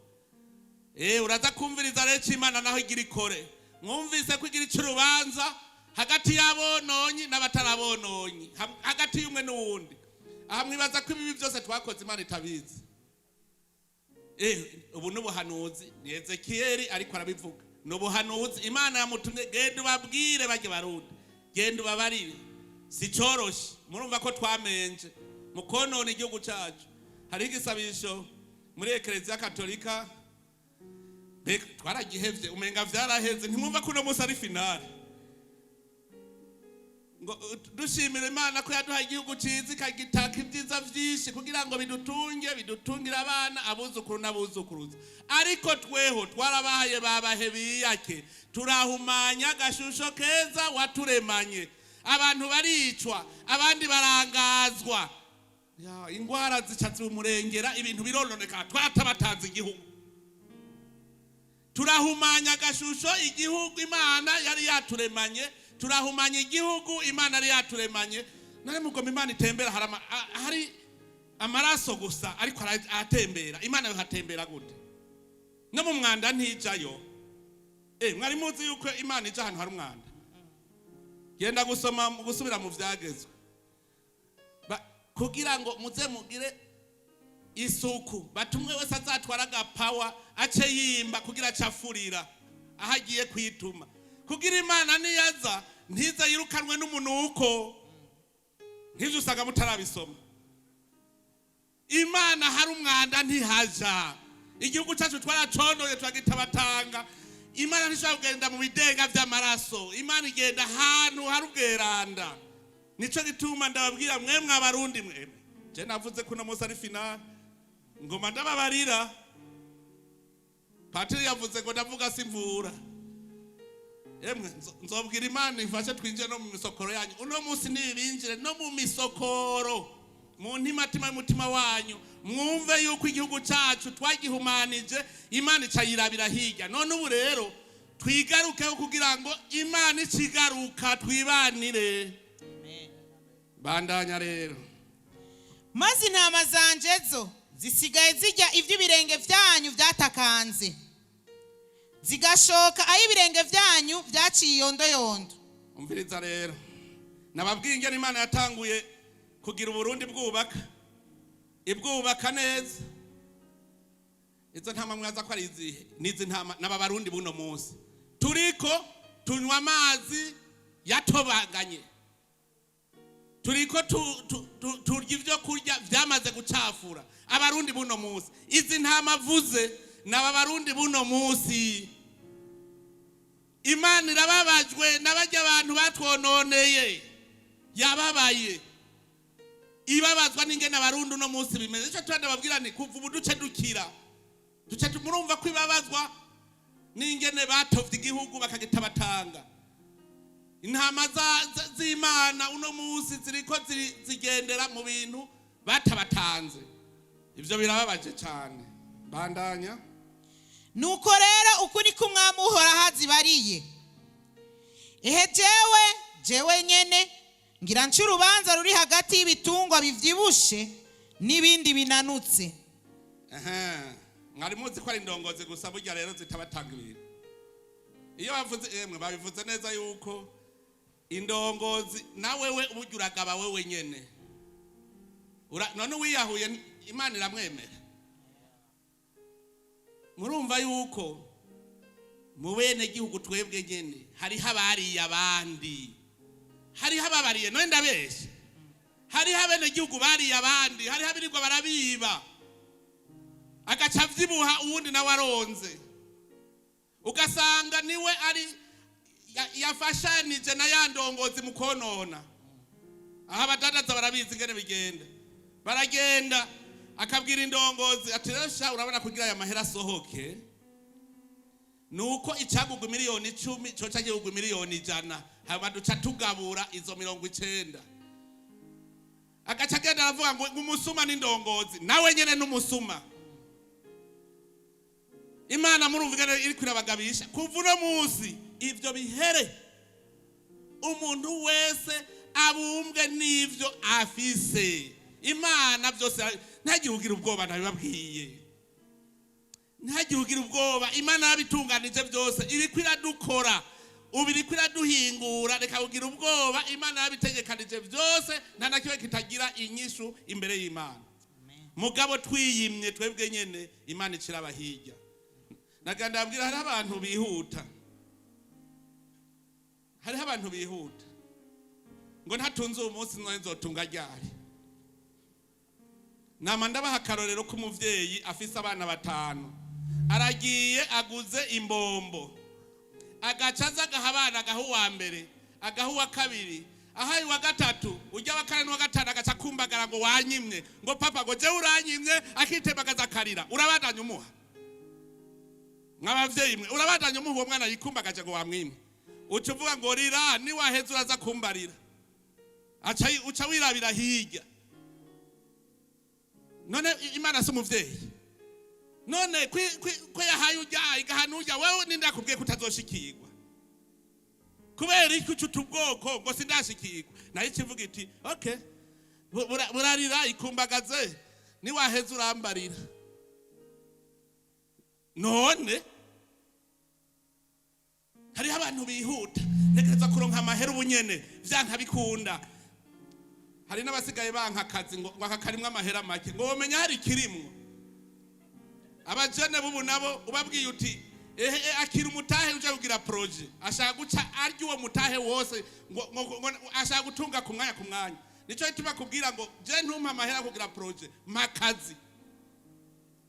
Uraza kumviriza rero icyo Imana naho igira ikore. Mwumvise ko igira icurubanza hagati y'abononyi n'abatarabononyi, hagati y'umwe n'uwundi. Aha mwibaza ko ibibi byose twakoze Imana itabizi? Ubu ni ubuhanuzi, ni Ezekiyeli ariko arabivuga, ni ubuhanuzi Imana yamutumye: genda ubabwire bajye Barundi, genda ubabarire. Si coroshe. Murumva ko twamenje mu konona igihugu cyacu. Hariho igisabisho muri Ekereziya Katolika. Mbega twaragihevye, umenga vyaraheze. Ntimwumva ko uno munsi ari finale? Ngo dushimira Imana ko yaduhaye igihugu ciza, ikagitaka ibyiza vyinshi kugira ngo bidutunge, bidutungire abana, abuzukuru n'abuzukuruza. Ariko tweho twarabahaye babahe biyake, turahumanya agashusho keza waturemanye. Abantu baricwa, abandi barangazwa. Ya, ingwara zica zimurengera, ibintu birononeka. Twatabatanze igihugu, turahumanya agashusho igihugu Imana yari yaturemanye, turahumanya igihugu Imana yari yaturemanye. Nari mugoma Imana itembera hari hari amaraso gusa, ariko aratembera. Imana yo hatembera gute? No mu mwanda ntijayo. Mwari muzi yuko Imana ija ahantu hari umwanda? Genda gusoma mu gusubira mu Vyagezwe. Kugira ngo muze mugire isuku, batumwe wese azatwara agapawa, ace yimba kugira acafurira aho agiye kwituma, kugira Imana niyaza ntize yirukanwe n'umunuko. Nk'ivyo usanga mutarabisoma. Imana hari umwanda ntihaja. Igihugu cyacu twaraconoye, turagitabatanga. Imana ntishobora kugenda mu bidenga vy'amaraso. Imana igenda ahantu hari ubweranda. Nico gituma ndababwira mwemwe Abarundi, mwemwe, je navuze ko uno munsi ari finale, ngoma ndababarira. Patiri yavuze ngo ndavuga simvura. Emwe, nzobwira Imana ifashe twinjire no mu misokoro yanyu uno munsi. Nibinjire no mu misokoro, mu ntimatima y'umutima wanyu, mwumve yuko igihugu cyacu twagihumanije, Imana icayirabira hirya. None ubu rero twigarukeho kugira ngo Imana icigaruka twibanire. Bandanya rero. Maze intama zanje zo zisigaye zirya iby'ibirenge byanyu byatakanze, zigashoka aho ibirenge byanyu byaciye iyondoyondo. Umviriza rero, nababwiye ingene Imana yatanguye kugira Uburundi bwubaka, ibwubaka neza. Izo ntama mwaza ko ari izihe? N'izi ntama n'aba Barundi buno munsi turiko tunywa amazi yatobaganye, turiko turya ibyo kurya byamaze gucafura. Abarundi buno munsi, izi ntama avuze n'aba Barundi buno munsi. Imana irababajwe n'abajya abantu batwononeye, yababaye, ibabazwa n'ingene Abarundi uno munsi bimeze. Icyo turababwira ni kuva ubu duce dukira. Duce murumva ko ibabazwa n'ingene batovye igihugu bakagitabatanga. Intama z'Imana uno munsi ziriko zigendera mu bintu batabatanze. Ivyo birababaje cane. Bandanya. Nuko rero uku niko Umwami Uhoraho azibariye: Ehe, jewe, jewe nyene ngira nce urubanza ruri hagati y'ibitungwa bivyibushe n'ibindi binanutse. Ehe, mwari muzi ko ari indongozi gusa burya rero zitabatanga ibintu. Iyo bavuze, emwe, babivuze neza yuko indongozi na wewe burya uragaba wewe nyene. None uwiyahuye Imana iramwemera? Murumva yuko mu bene gihugu twebwe nyene hariho abariye abandi, hariho ababariye. None ndabeshe? Hariho abene gihugu bariye abandi, hariho abirirwa barabiba, agaca avyibuha, uwundi nawe aronze, ugasanga niwe ari yafashanije na ya ndongozi mu konona. Aho abadandaza barabizi ingene bigenda. Baragenda akabwira indongozi ati: "Rero sha, urabona kugira aya mahera asohoke nuko icagugwa 10 miliyoni coca kigugwa 100 miliyoni, hanyuma duca tugabura izo 90." Agaca agenda aravuga ngo umusuma n'indongozi, nawe nyene n'umusuma. Imana murumva ingene iriko irabagabisha. Kuva uno munsi ivyo bihere, umuntu wese abumbwe n'ivyo afise. Imana byose, ntagire ugira ubwoba, ntabibabwiye, ntagire ugira ubwoba. Imana yabitunganije byose, iriko iradukora ubu, iriko iraduhingura. Reka kugira ubwoba, Imana yabitegekanije byose, nta na kimwe kitagira inyishu imbere y'Imana. Mugabo twiyimye twebwe nyene, Imana icira abahirya. Naganda ndabwira, hariho abantu bihuta, hariho abantu bihuta ngo ntatunze uwo munsi, none nzotunga ryari? Nama ndabaha akarorero k'umuvyeyi afise abana batanu, aragiye aguze imbombo, agaca aza agaha abana, agaha uwa mbere, agaha uwa kabiri, ahaye uwa gatatu, ujya wa kane n'uwa gatanu agaca akumbagara ngo: "Wanyimye," ngo: "Papa," ngo: "Jewe uranyimye." Akitembagaza akarira. Urabandanya umuha? Mw'abavyeyi mwe, urabandanya umuha uwo mwana yikumbagaje ngo wamwimye? Uca uvuga ngo: "Rira, niwaheza uraza kumbarira." Aca uca wirabira hirya. None Imana si umuvyeyi? None ko yahaye urya, igahana urya, wewe ninde yakubwiye ko utazoshikirwa? Kubera iki uca ubwoko ngo sindashikirwa? Nayo ikivuga iti: "Okay, burarira, ikumbagaze, niwaheza urambarira." None hariho abantu bihuta, ntekereza kuronka amahera ubunyene vyanka bikunda. Hari n'abasigaye banka akazi ngo aka karimwo amahera make, ngo womenya hari ikirimwo. Abajene bubu nabo ubabwiye uti: "Ehe, akira umutahe uje kugira projet," ashaka guca arya uwo mutahe wose, ngo ashaka gutunga ku mwanya ku mwanya. Nico gituma kubwira ngo: "Je ntumpa amahera kugira projet, mpa akazi."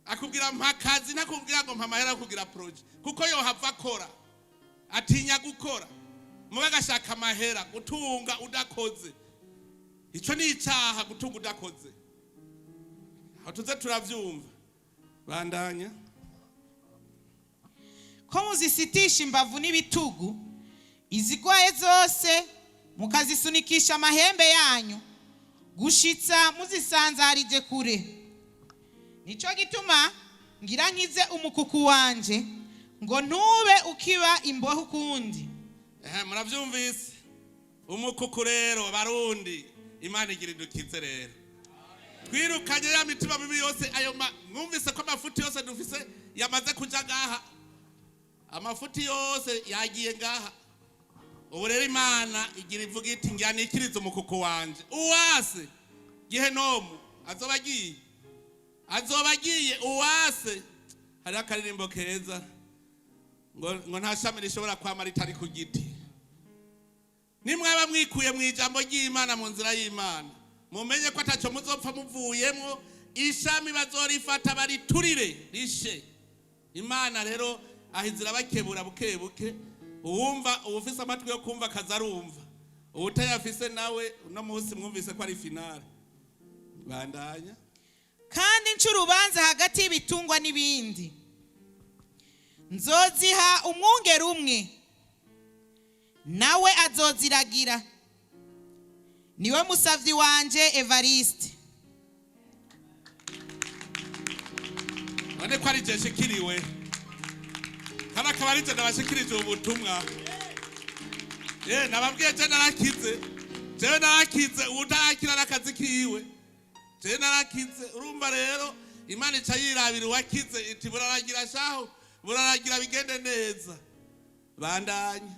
Akubwira "mpa akazi", ntakubwira ngo "mpa amahera kugira projet", kuko yohava akora, atinya gukora, muga agashaka amahera. Gutunga udakoze, ico ni icaha, gutunga udakoze. Aho tuze turavyumva. Bandanya. Ko muzisitisha imbavu n'ibitugu, izigwaye zose mukazisunikisha amahembe yanyu gushitsa muzisanzarije kure. Nico gituma ngira nkize umukuku wanje ngo ntube ukiba imbohe ukundi. Ehe, muravyumvise umukuku rero. Barundi, Imana igira idukize rero, twirukanye ya mitima mibi yose. Ayo mwumvise ko amafuti yose dufise yamaze kuja ngaha, amafuti yose yagiye ngaha. Ubu rero Imana igira ivuga iti: "Njyanikirize umukuku wanje." Uwase gihenomu azoba agiye, azoba agiye uwase. Hariho akaririmbo keza ngo nta shami rishobora kwama ritari ku giti. Nimwaba mwikuye mu ijambo ry'Imana, mu nzira y'Imana, mumenye ko atacyo muzopfa muvuyemo. Ishami bazorifata bariturire rishe. Imana rero aho inzira bakebura buke buke. Uwumva, uwufise amatwi yo kumva akaza arumva, uwutayafise nawe uno munsi mwumvise ko ari finale. Bandanya. Kandi nca urubanza hagati y'ibitungwa n'ibindi. Nzoziha umwungere umwe, nawe azoziragira, niwe musavyi wanje Evariste. None ko ari je nshikiriwe, kandi akaba ari je ndabashikirije ubu butumwa. Nababwiye, je narakize, jewe narakize, uwutarakira n'akazi kiwe, jewe narakize. Urumva rero Imana ica yirabira uwakize, iti buraragira shaho, buraragira bigende neza, bandanya.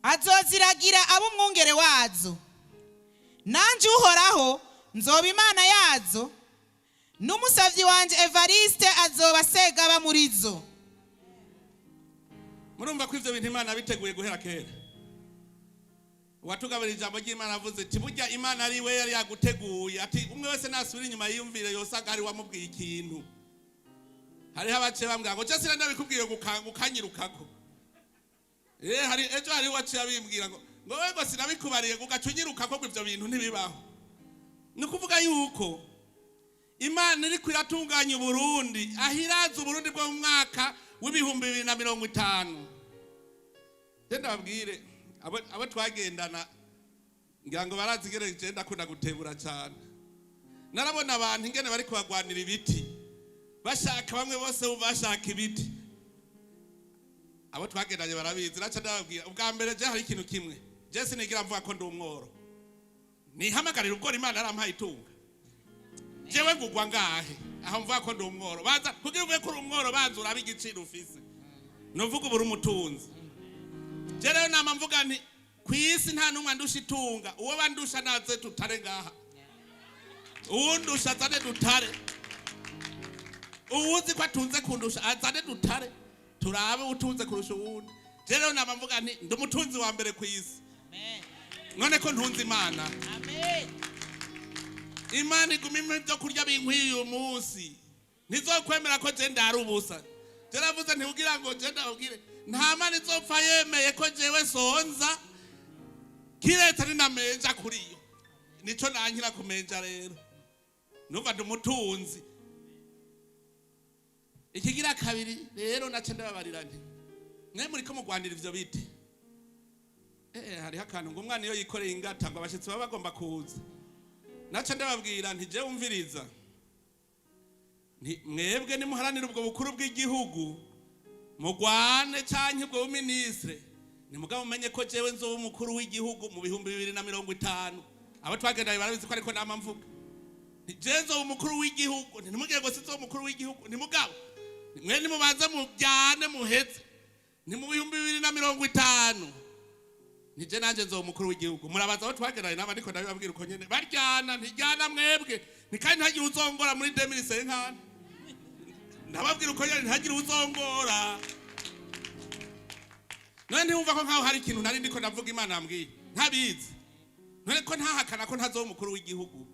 Azoziragira abe umwungere wazo, nanje Uhoraho nzoba Imana yazo, n'umusavyi wanje Evariste azoba segaba muri zo. Murumva ko ivyo bintu Imana yabiteguye guhera kera. Uwatugaburira ijambo ry'Imana avuze ati burya Imana ari we yari yaguteguye, ati umwe wese nasubira inyuma yiyumvire yosanga ari wamubwiye ikintu. Hariho abaciye bambwira ngo je ndabikubwiye ukanyirukako. Hari ejo hari uwaciye abimbwira ngo wewe ngo sinabikubariye, ngo ugaca unyirukako, ngo ivyo bintu ntibibaho. Ni ukuvuga yuko Imana iriko iratunganya Uburundi, aho iraza Uburundi bwo mu mwaka w'2050. Je ndababwire, abo twagendana ngira ngo barazi ingene je ndakunda gutebura cyane. Narabona abantu ingene bari kubagwanira ibiti, bashaka bamwe bose bumva bashaka ibiti. Abo twagendanye barabizi. Naca ndababwira ubwa mbere, je hari ikintu kimwe je sinigira mvuga ko ndi umworo, nihamagarira ubworo. Imana yarampaye itunga, jewe ngugwa ngahe aho mvuga ko ndi umworo? Baza kugira uvuge ko uri umworo, banza urabe igiciro ufise, nuvuga ubura umutunzi. Je rero nama mvuga nti ku isi nta n'umwe andusha itunga, uwo bandusha naze tutare ngaha, uwundusha azane dutare, uwuzi ko atunze kundusha azane dutare, turabe utunze kurusha uwundi. Je rero nama mvuga nti ndi umutunzi wa mbere ku isi. None ko ntunze Imana, Imana iguma impa ibyo kurya binkwiye uyu munsi, ntizokwemera ko je ndara ubusa. Je navuze ntiugira ngo je ndababwire, nta Mana izopfa yemeye ko jewe sonza, kiretse ninamenja kuri yo, nico nankira kumenja. Rero numva ndi umutunzi. Ikigira kabiri rero, nace ndababarira nti mwe muriko mugwanira ivyo biti. Hariho akantu ngo umwana iyo yikoreye ingata ngo abashitsi baba bagomba kuza. Naca ndababwira nti jewe umviriza, nti mwebwe nimuharanira ubwo bukuru bw'igihugu, mugwane canke ubwo buminisitire, nimugabo mumenye ko jewe nzoba umukuru w'igihugu mu 2050. Abo twagendanye barabizi ko ariko nama mvuga nti jewe nzoba umukuru w'igihugu. Ntimugire ngo sinzoba umukuru w'igihugu, ntimugabo mwe nimubanze mujyane muheze, ni mu 2050 nije nanje nzoba umukuru w'igihugu. Murabaza aho twagendanye nabo, ariko ndabibabwira uko nyene baryana, ntiryana mwebwe, ni kandi ntihagire uzongora muri 2050. Ndababwira uko nyene, ntihagire uzongora. None ntiwumva ko nkaho hari ikintu nari ndiko ndavuga Imana yambwiye ntabizi? None ko ntahakana ko ntazoba umukuru w'igihugu,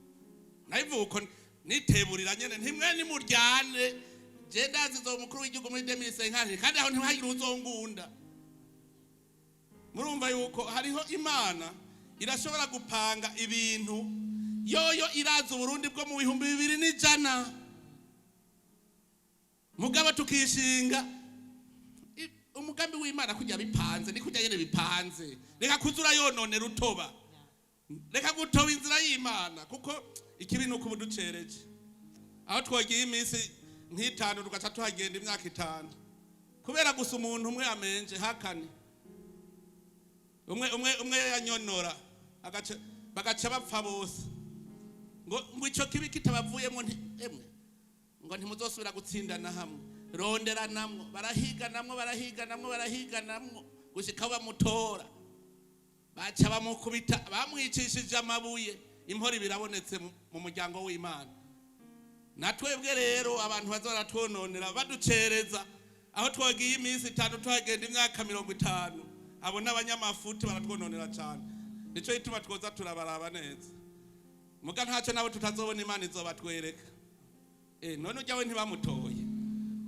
nabivuga uko niteburira nyene, ntimwe nimuryane, je ndazi nzoba umukuru w'igihugu muri 2050, kandi aho ntihagire uzongunda. Murumva yuko hariho Imana irashobora gupanga ibintu, yoyo iraza Uburundi bwo mu 2100, mugabo tukishinga umugambi w'Imana kujya bipanze, ni kujya nyene bipanze. Reka kuzura yononera utoba, reka gutoba inzira y'Imana, kuko ikibi ni uko ubu ducereje aho twagiye iminsi nk'itanu tugaca tuhagenda imyaka 5, kubera gusa umuntu umwe amenje hakane, umwe umwe umwe yanyonora agaca, bagaca bapfa bose, ngo ico kibi kitabavuyemo nti emwe ngo ntimuzosubira gutsindana hamwe, ronderanamwo, barahiganamwo, barahiganamwo, barahiganamwo gushika aho bamutora, baca bamukubita, bamwicishije amabuye. Impora birabonetse mu muryango w'Imana. Natwebwe rero abantu baza baratwononera, baducereza aho twagiye iminsi 5 tuhagenda imyaka 50, abo n'abanyamafuti baratwononera cyane. Nico gituma twoza turabaraba neza, muga ntacyo nabo tutazobona, Imana izobatwereka. None ujya we ntibamutoye,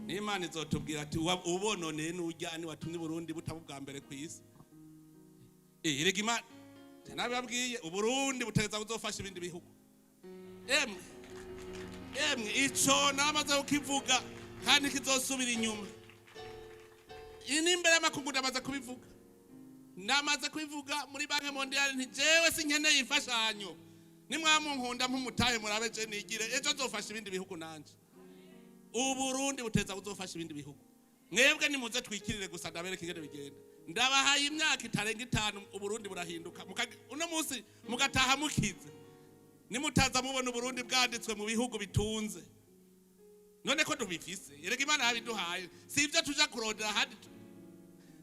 n'Imana izotubwira ati ubononeye n'ujya ni watumye Burundi butaba ubwa mbere ku isi. Erega Imana nabibabwiye, Uburundi butegeza kuzofasha ibindi bihugu. Emwe emwe, ico namaze kukivuga kandi kizosubira inyuma. N'imbere y'amakungu ndamaze kubivuga, namaze kubivuga muri Banque mondiale, nti jewe sinkeneye imfashanyo. Nimwamunkunda mpumutahe, murabe je nigire, ejo nzofasha ibindi bihugu nanje. Uburundi buteza buzofasha ibindi bihugu. Mwebwe nimuze twikirire gusa, ndabereka ingene bigenda. Ndabahaye imyaka itarenga 5, Uburundi burahinduka. Uno munsi mugataha mukize, nimutaza mubona Uburundi bwanditswe mu bihugu bitunze. None ko tubifise, erega Imana yabiduhaye, si ibyo tuja kurondera ahandi.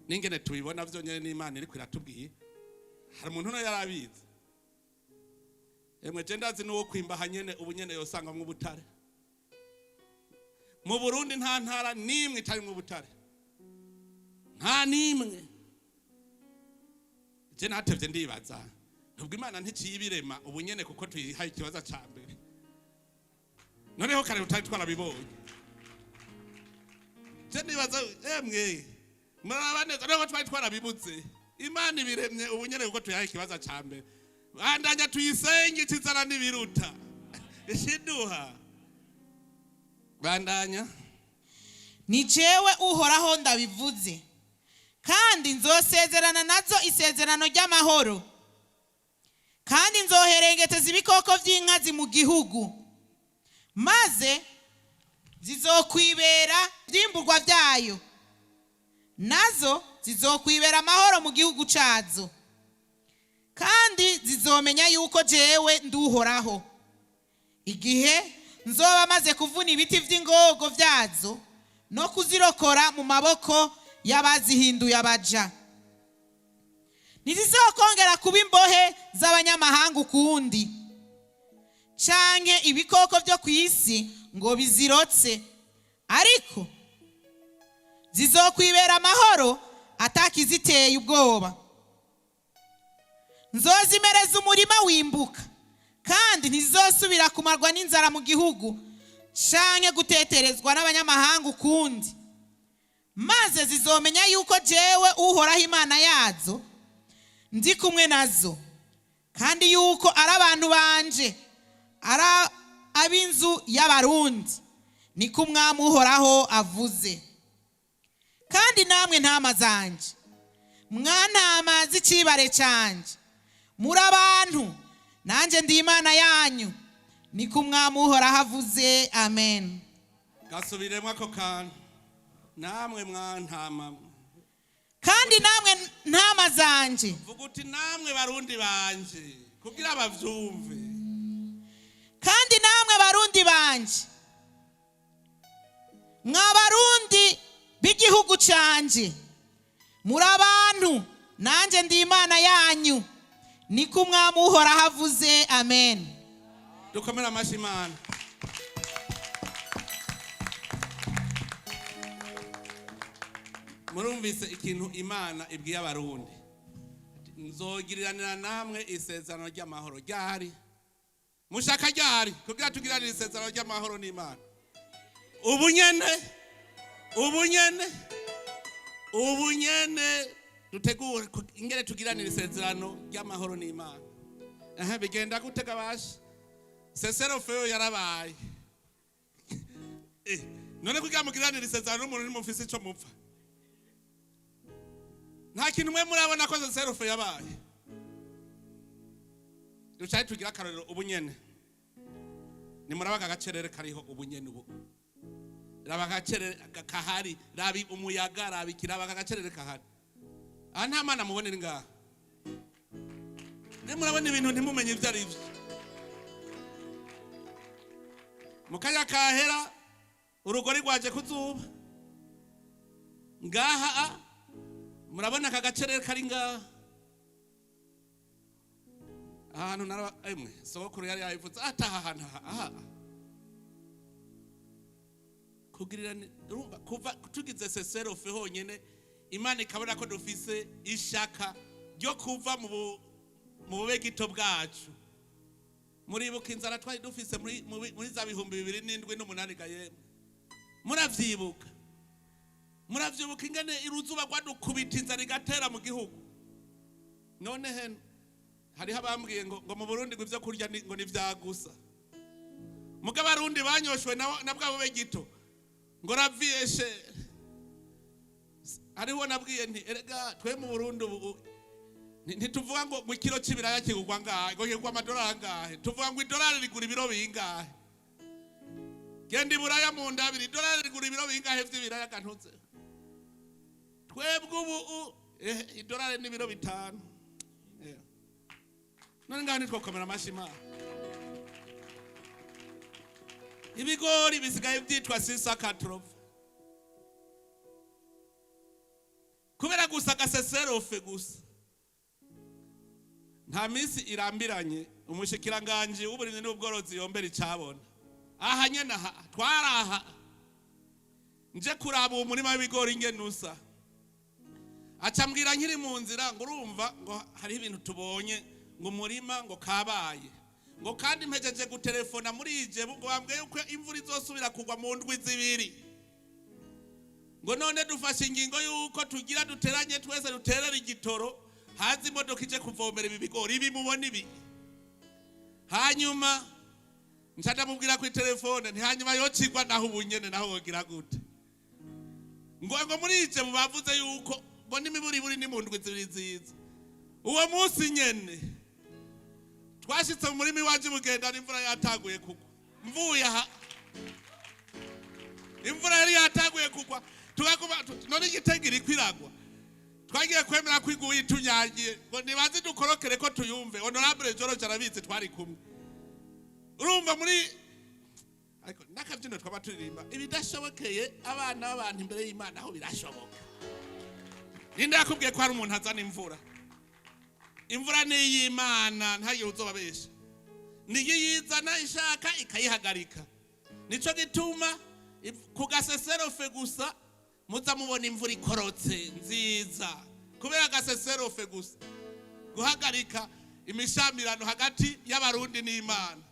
N'ingene tubibona vyonyene n'Imana iriko iratubwiye. Hari umuntu no yarabizi? Emwe, je ndazi n'uwo kwimbaha nyene ubu nyene yosangamwo ubutare. Mu Burundi nta ntara n'imwe itarimwo ubutare, nta n'imwe. Je natevye ndibaza, nubwo Imana nticiye ibirema ubu nyene kuko tuyihaye ikibazo ca mbere. Noneho kare tutari twarabibonye. Je nibaza, emwe, muraba neza, noneho twari twarabibuze. Imana ibiremye ubu nyene kuko tuyihaye ikibazo ca mbere. Bandanya tuyisenge, ikizana n'ibiruta ishiduha. Bandanya. Ni jewe Uhoraho ndabivuze. Kandi nzosezerana nazo isezerano ry'amahoro, kandi nzoherengeteza ibikoko by'inkazi mu gihugu, maze zizokwibera ibyimburwa byayo, nazo zizokwibera amahoro mu gihugu cyazo, kandi zizomenya yuko jewe nduhoraho, igihe nzoba maze kuvuna ibiti by'ingogo byazo no kuzirokora mu maboko y'abazihinduye abaja. Ntizizokongera kuba imbohe z'abanyamahanga ukundi, canke ibikoko byo ku isi ngo bizirotse, ariko zizokwibera amahoro atakiziteye ubwoba. Nzozimereza umurima wimbuka, kandi ntizosubira kumarwa n'inzara mu gihugu canke guteterezwa n'abanyamahanga ukundi, maze zizomenya yuko jewe Uhoraho Imana yazo ndi kumwe nazo, kandi yuko ari abantu banje, ari ab'inzu y'Abarundi, niko Umwami Uhoraho avuze. Kandi namwe ntama zanje, mwantama z'icibare canje, muri abantu, nanjye ndi Imana yanyu, niko Umwami Uhoraho avuze. Amen. Gasubiremo ako kantu, namwe mwantama. Kandi namwe ntama zanje. Vuga uti namwe Barundi banje, kugira bavyumve. Kandi namwe Barundi banje, mwa Barundi b'igihugu canje, muri abantu, nanjye ndi Imana yanyu, niko Umwami Uhoraho avuze. Amen. Dukomere amashyi Imana. Murumvise ikintu Imana ibwiye Abarundi? Ati, nzogiriranira namwe isezerano ry'amahoro. Ryari mushaka? Ryari kugira tugiranire isezerano ry'amahoro n'Imana? Ubu nyene, ubu nyene, ubu nyene. Dutegure ingene tugiranire isezerano ry'amahoro n'Imana. Ehe, bigenda gutega basha cessez-le-feu yarabaye. None kugira mugiranire isezerano n'umuntu ntimufise ico mupfa? Nta kintu mwe murabona ko cessez-le-feu yabaye. Ducaye tugira akarorero ubu nyene. Nimuraba aka gacerere kariho ubu nyene. Ubu raba agacerere kahari, raba umuyaga, raba iki, raba aka gacerere kahari aha. Nta Mana mubonera ngaha? Nimurabona ibintu ntimumenye ibyo ari byo. Mu kanya kahera urugori rwaje kuzuba ngaha. Murabona aka gacerere kari ngaha ahantu naraba. Emwe, sogokuru yari yabivuze ataha ahantu aha aha kugirira urumva kuva tugize cessez-le-feu honyene, Imana ikabona ko dufise ishaka ryo kuva mu bube gito bwacu. Muribuka inzara twari dufise muri za 2007 n'umunani ga? Yemwe, muravyibuka? Muravyibuka ingene iruzuba rwadukubita, inzara igatera mu gihugu? None heno hariho abambwiye ngo mu Burundi ngo ivyo kurya ngo ni vyagusa. Muga Abarundi banyoshwe na bwa bube gito, ngo ravyeshe. Hariho nabwiye nti erega twe mu Burundi ubu ntituvuga ngo mu kiro c'ibiraya kigurwa ngahe, ngo kigurwa amadolari angahe, tuvuga ngo idolari rigura ibiro bingahe. Genda iburaya mu ndabiri, idolari rigura ibiro bingahe vy'ibiraya gantuze. Twebwe ubu idolari n'ibiro 5. None ngaho ntitwokomera amashi Imana. Ibigori bisigaye vyitwa sisa katrova kubera gusa gaseserofe gusa. Nta minsi irambiranye umushikiranganji w'uburimyi n'ubworozi yombera icabona. Aha nyene aha twaraha nje kuraba uwo murima w'ibigori ingene usa, acambwira nkiri mu nzira ngo urumva ngo hariho ibintu tubonye ngo umurima ngo kabaye, ngo kandi mpejeje gutelefona muri Ijebu ngo bambwiye yuko imvura izosubira kugwa mu ndwi 2, ngo none dufashe ingingo yuko tugira duteranye twese duterere igitoro haza imodoka ije kuvomera ibi bigori ibi mubona ibi. Hanyuma nca ndamubwira kuri telefone nti hanyuma yocigwa naho ubu nyene naho wogira gute, ngo muri Ijebu bavuze yuko ngo n'imiburiburi ni mu ndwi 2 ziza. Uwo munsi nyene twashitse mu murima iwanje Bugendana imvura yatanguye kugwa. Mvuye aha imvura yari yatanguye kugwa, tugakuma none igitego iriko iragwa. Twagiye kwemera ko iguye itunyagiye ngo nibaze dukorokere ko tuyumve. Honorable George arabizi twari kumwe. Urumva muri ariko n'akabyino twaba turirimba ibidashobokeye abana b'abantu imbere y'Imana aho birashoboka. Ninde yakubwiye ko hari umuntu azana imvura? Imvura ni iy'Imana, ntagire uzobabesha. Niyo yizana ishaka ikayihagarika. Nico gituma ku gaseserofe gusa muza mubona imvura ikorotse nziza, kubera agaseserofe gusa guhagarika imishamirano hagati y'abarundi n'Imana.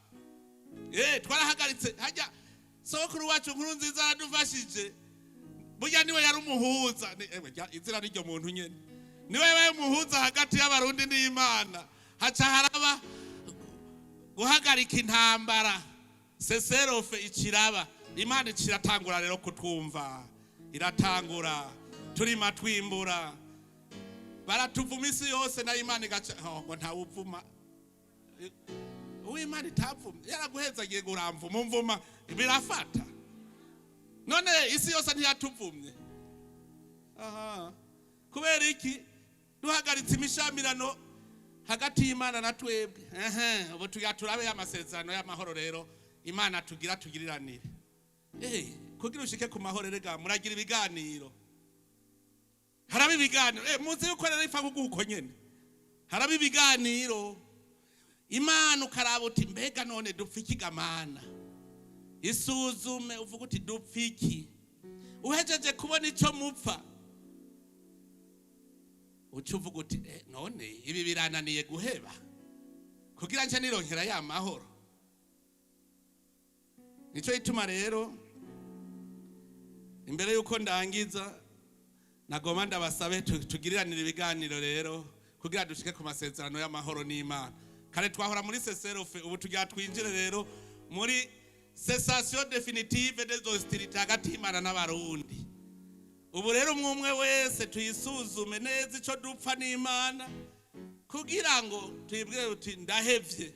Twarahagaritse hajya sokuru wacu nkuru nziza aradufashije. Burya niwe yari umuhuza, izina n'iryo muntu nyene niwe yabaye umuhuza hagati y'abarundi n'Imana. Haca haraba guhagarika intambara, seserofe ikiraba, Imana ikiratangura rero kutwumva, iratangura turima twimbura. Baratuvuma isi yose na Imana igaca ngo ntawuvuma. Uwimana itavumye yaraguhezagiye guramvuma umvuma birafata. None isi yose ntiyatuvumye. Aha kubera iki duhagaritse imishamirano hagati y'Imana na twebwe? Ubu tugira turabe y'amasezerano y'amahoro rero Imana tugira tugiriranire. Kugira ushike ku mahoro rega muragira ibiganiro. Haraba ibiganiro. Muzi yuko rero ifa kuguko nyene. Haraba ibiganiro. Imana ukaraba uti mbega none dupfa iki gamana? Isuzume uvuga uti dupfa iki? Uhejeje kubona ico mupfa, uca uvuga uti none ibi birananiye guheba kugira nce nironkera ya mahoro. Nico ituma rero imbere yuko ndangiza nagoma ndabasabe tugiriranire ibiganiro rero kugira dushike ku masezerano y'amahoro n'Imana. Kare twahora muri seserofe, ubu tugira twinjire rero muri cessation définitive des hostilités hagati y'Imana n'abarundi. Ubu rero umwe wese tuyisuzume neza ico dupfa n'Imana kugira ngo tuyibwire uti ndahevye.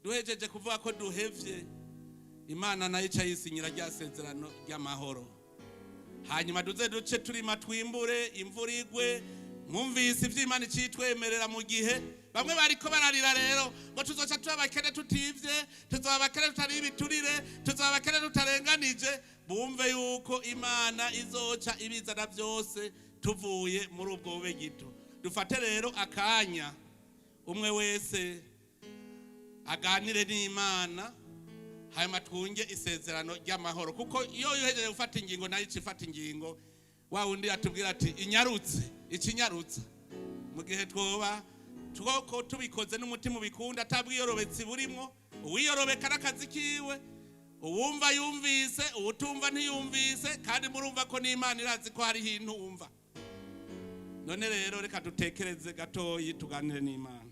Duhejeje kuvuga ko duhevye, Imana nayo ica yisinyira rya sezerano ry'amahoro. Hanyuma duze duce turima twimbure, imvura igwe. Mwumvise ivy'Imana icitwemerera mu gihe bamwe bariko bararira rero ngo tuzoca tuba abakene tutivye, tuzoba abakene tutari ibiturire, tuzoba abakene tutarenganije. Bumve yuko Imana izoca ibizana vyose tuvuye muri ubwo bube gito. Dufate rero akanya umwe wese aganire n'Imana, hanyuma twunge isezerano ry'amahoro. Kuko iyo uhejeje gufata ingingo nayo ica ifata ingingo. Wa wundi atubwira ati inyarutse, ikinyarutse. Mu gihe twoba twoko tubikoze n'umutima ubikunda, atabwiyorobetsi burimwo, uwiyorobeka n'akazi kiwe, uwumva yumvise, uwutumva ntiyumvise, kandi murumva ko n'Imana irazi ko hariho intumva. None rero reka dutekereze gatoyi tuganire n'Imana.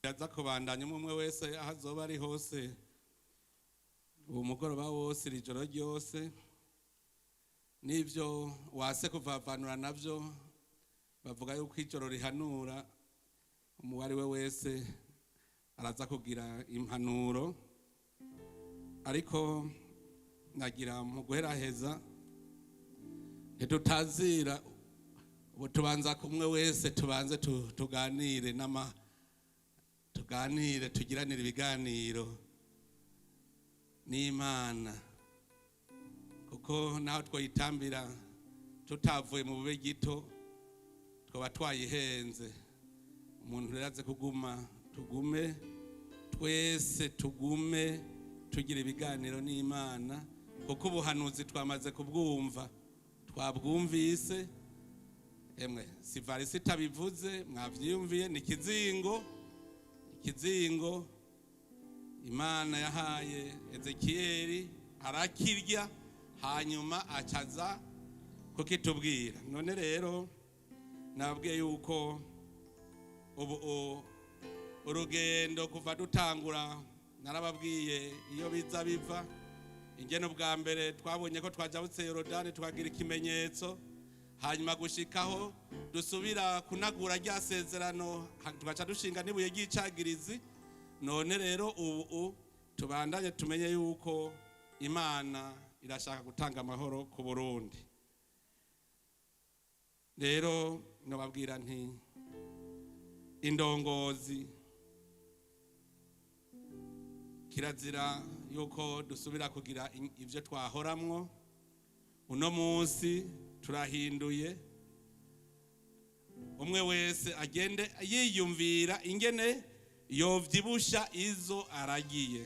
Yaza kubandanya umwe umwe wese aho azoba ari hose, uwo mugoroba wose, iri joro ryose, n'ibyo wase kuvavanura nabyo. Bavuga yuko ijoro rihanura, uwo ari we wese araza kugira impanuro. Ariko nagira mu guheraheza, ntitutazira ubu, tubanza kumwe wese, tubanze tuganire n'ama tuganire, tugiranire ibiganiro n'Imana, kuko naho twoyitambira tutavuye mu bube gito, twaba twayihenze. Umuntu rero aze kuguma, tugume twese, tugume tugira ibiganiro n'Imana, kuko ubuhanuzi twamaze kubwumva, twabwumvise. Emwe, sivarisi itabivuze, mwavyiyumviye. Ni ikizingo, ikizingo Imana yahaye Ezekiyeli, arakirya, hanyuma acaza kukitubwira. None rero nababwiye yuko ubu urugendo kuva dutangura, narababwiye iyo biza biva, ingene ubwa mbere twabonye ko twajabutse Yorodani, tukagira ikimenyetso, hanyuma gushikaho dusubira kunagura rya sezerano, tugaca dushinga n'ibuye ry'icagirizi. None rero ubu tubandanye, tumenye yuko Imana irashaka gutanga amahoro ku Burundi. Rero nababwira nti indongozi, kirazira yuko dusubira kugira ivyo twahoramwo. Uno munsi turahinduye, umwe wese agende yiyumvira ingene yovyibusha izo aragiye,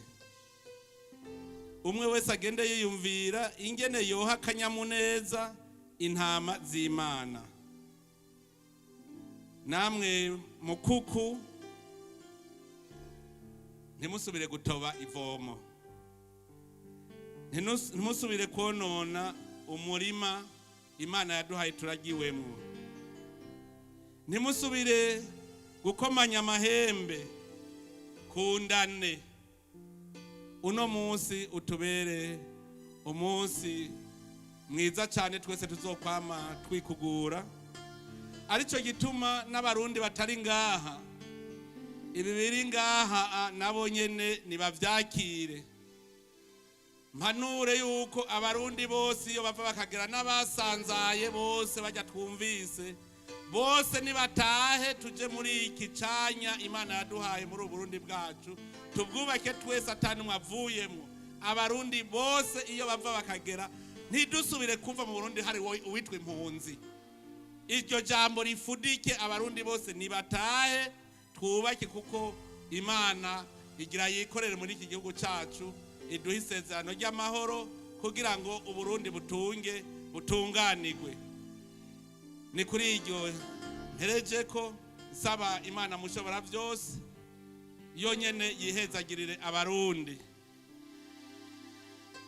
umwe wese agende yiyumvira ingene yoha akanyamuneza intama z'Imana. Namwe mukuku, ntimusubire gutoba ivomo, ntimusubire konona umurima Imana yaduhaye turagiwemwo, ntimusubire gukomanya amahembe. Kundane. Uno munsi utubere umunsi mwiza cyane, twese tuzokwama twikugura. Aricyo gituma n'Abarundi batari ngaha, ibi biri ngaha nabo nyene nibavyakire. Mpanure yuko Abarundi bose iyo bava bakagera, n'abasanzaye bose bajya twumvise bose, nibatahe, tuje muri iki canya Imana yaduhaye muri ubu Burundi bwacu, tubwubake twese atanumwe avuyemwo. Abarundi bose iyo bava bakagera, ntidusubire kumva mu Burundi hari uwitwa impunzi. Iryo jambo rifudike. Abarundi bose nibatahe, twubake, kuko Imana igira yikorere muri iki gihugu cyacu, iduhe isezerano ry'amahoro kugira ngo Uburundi butunge, butunganirwe. Ni kuri iryo mpereje ko nsaba Imana Mushobora byose yonyene yihezagirire Abarundi.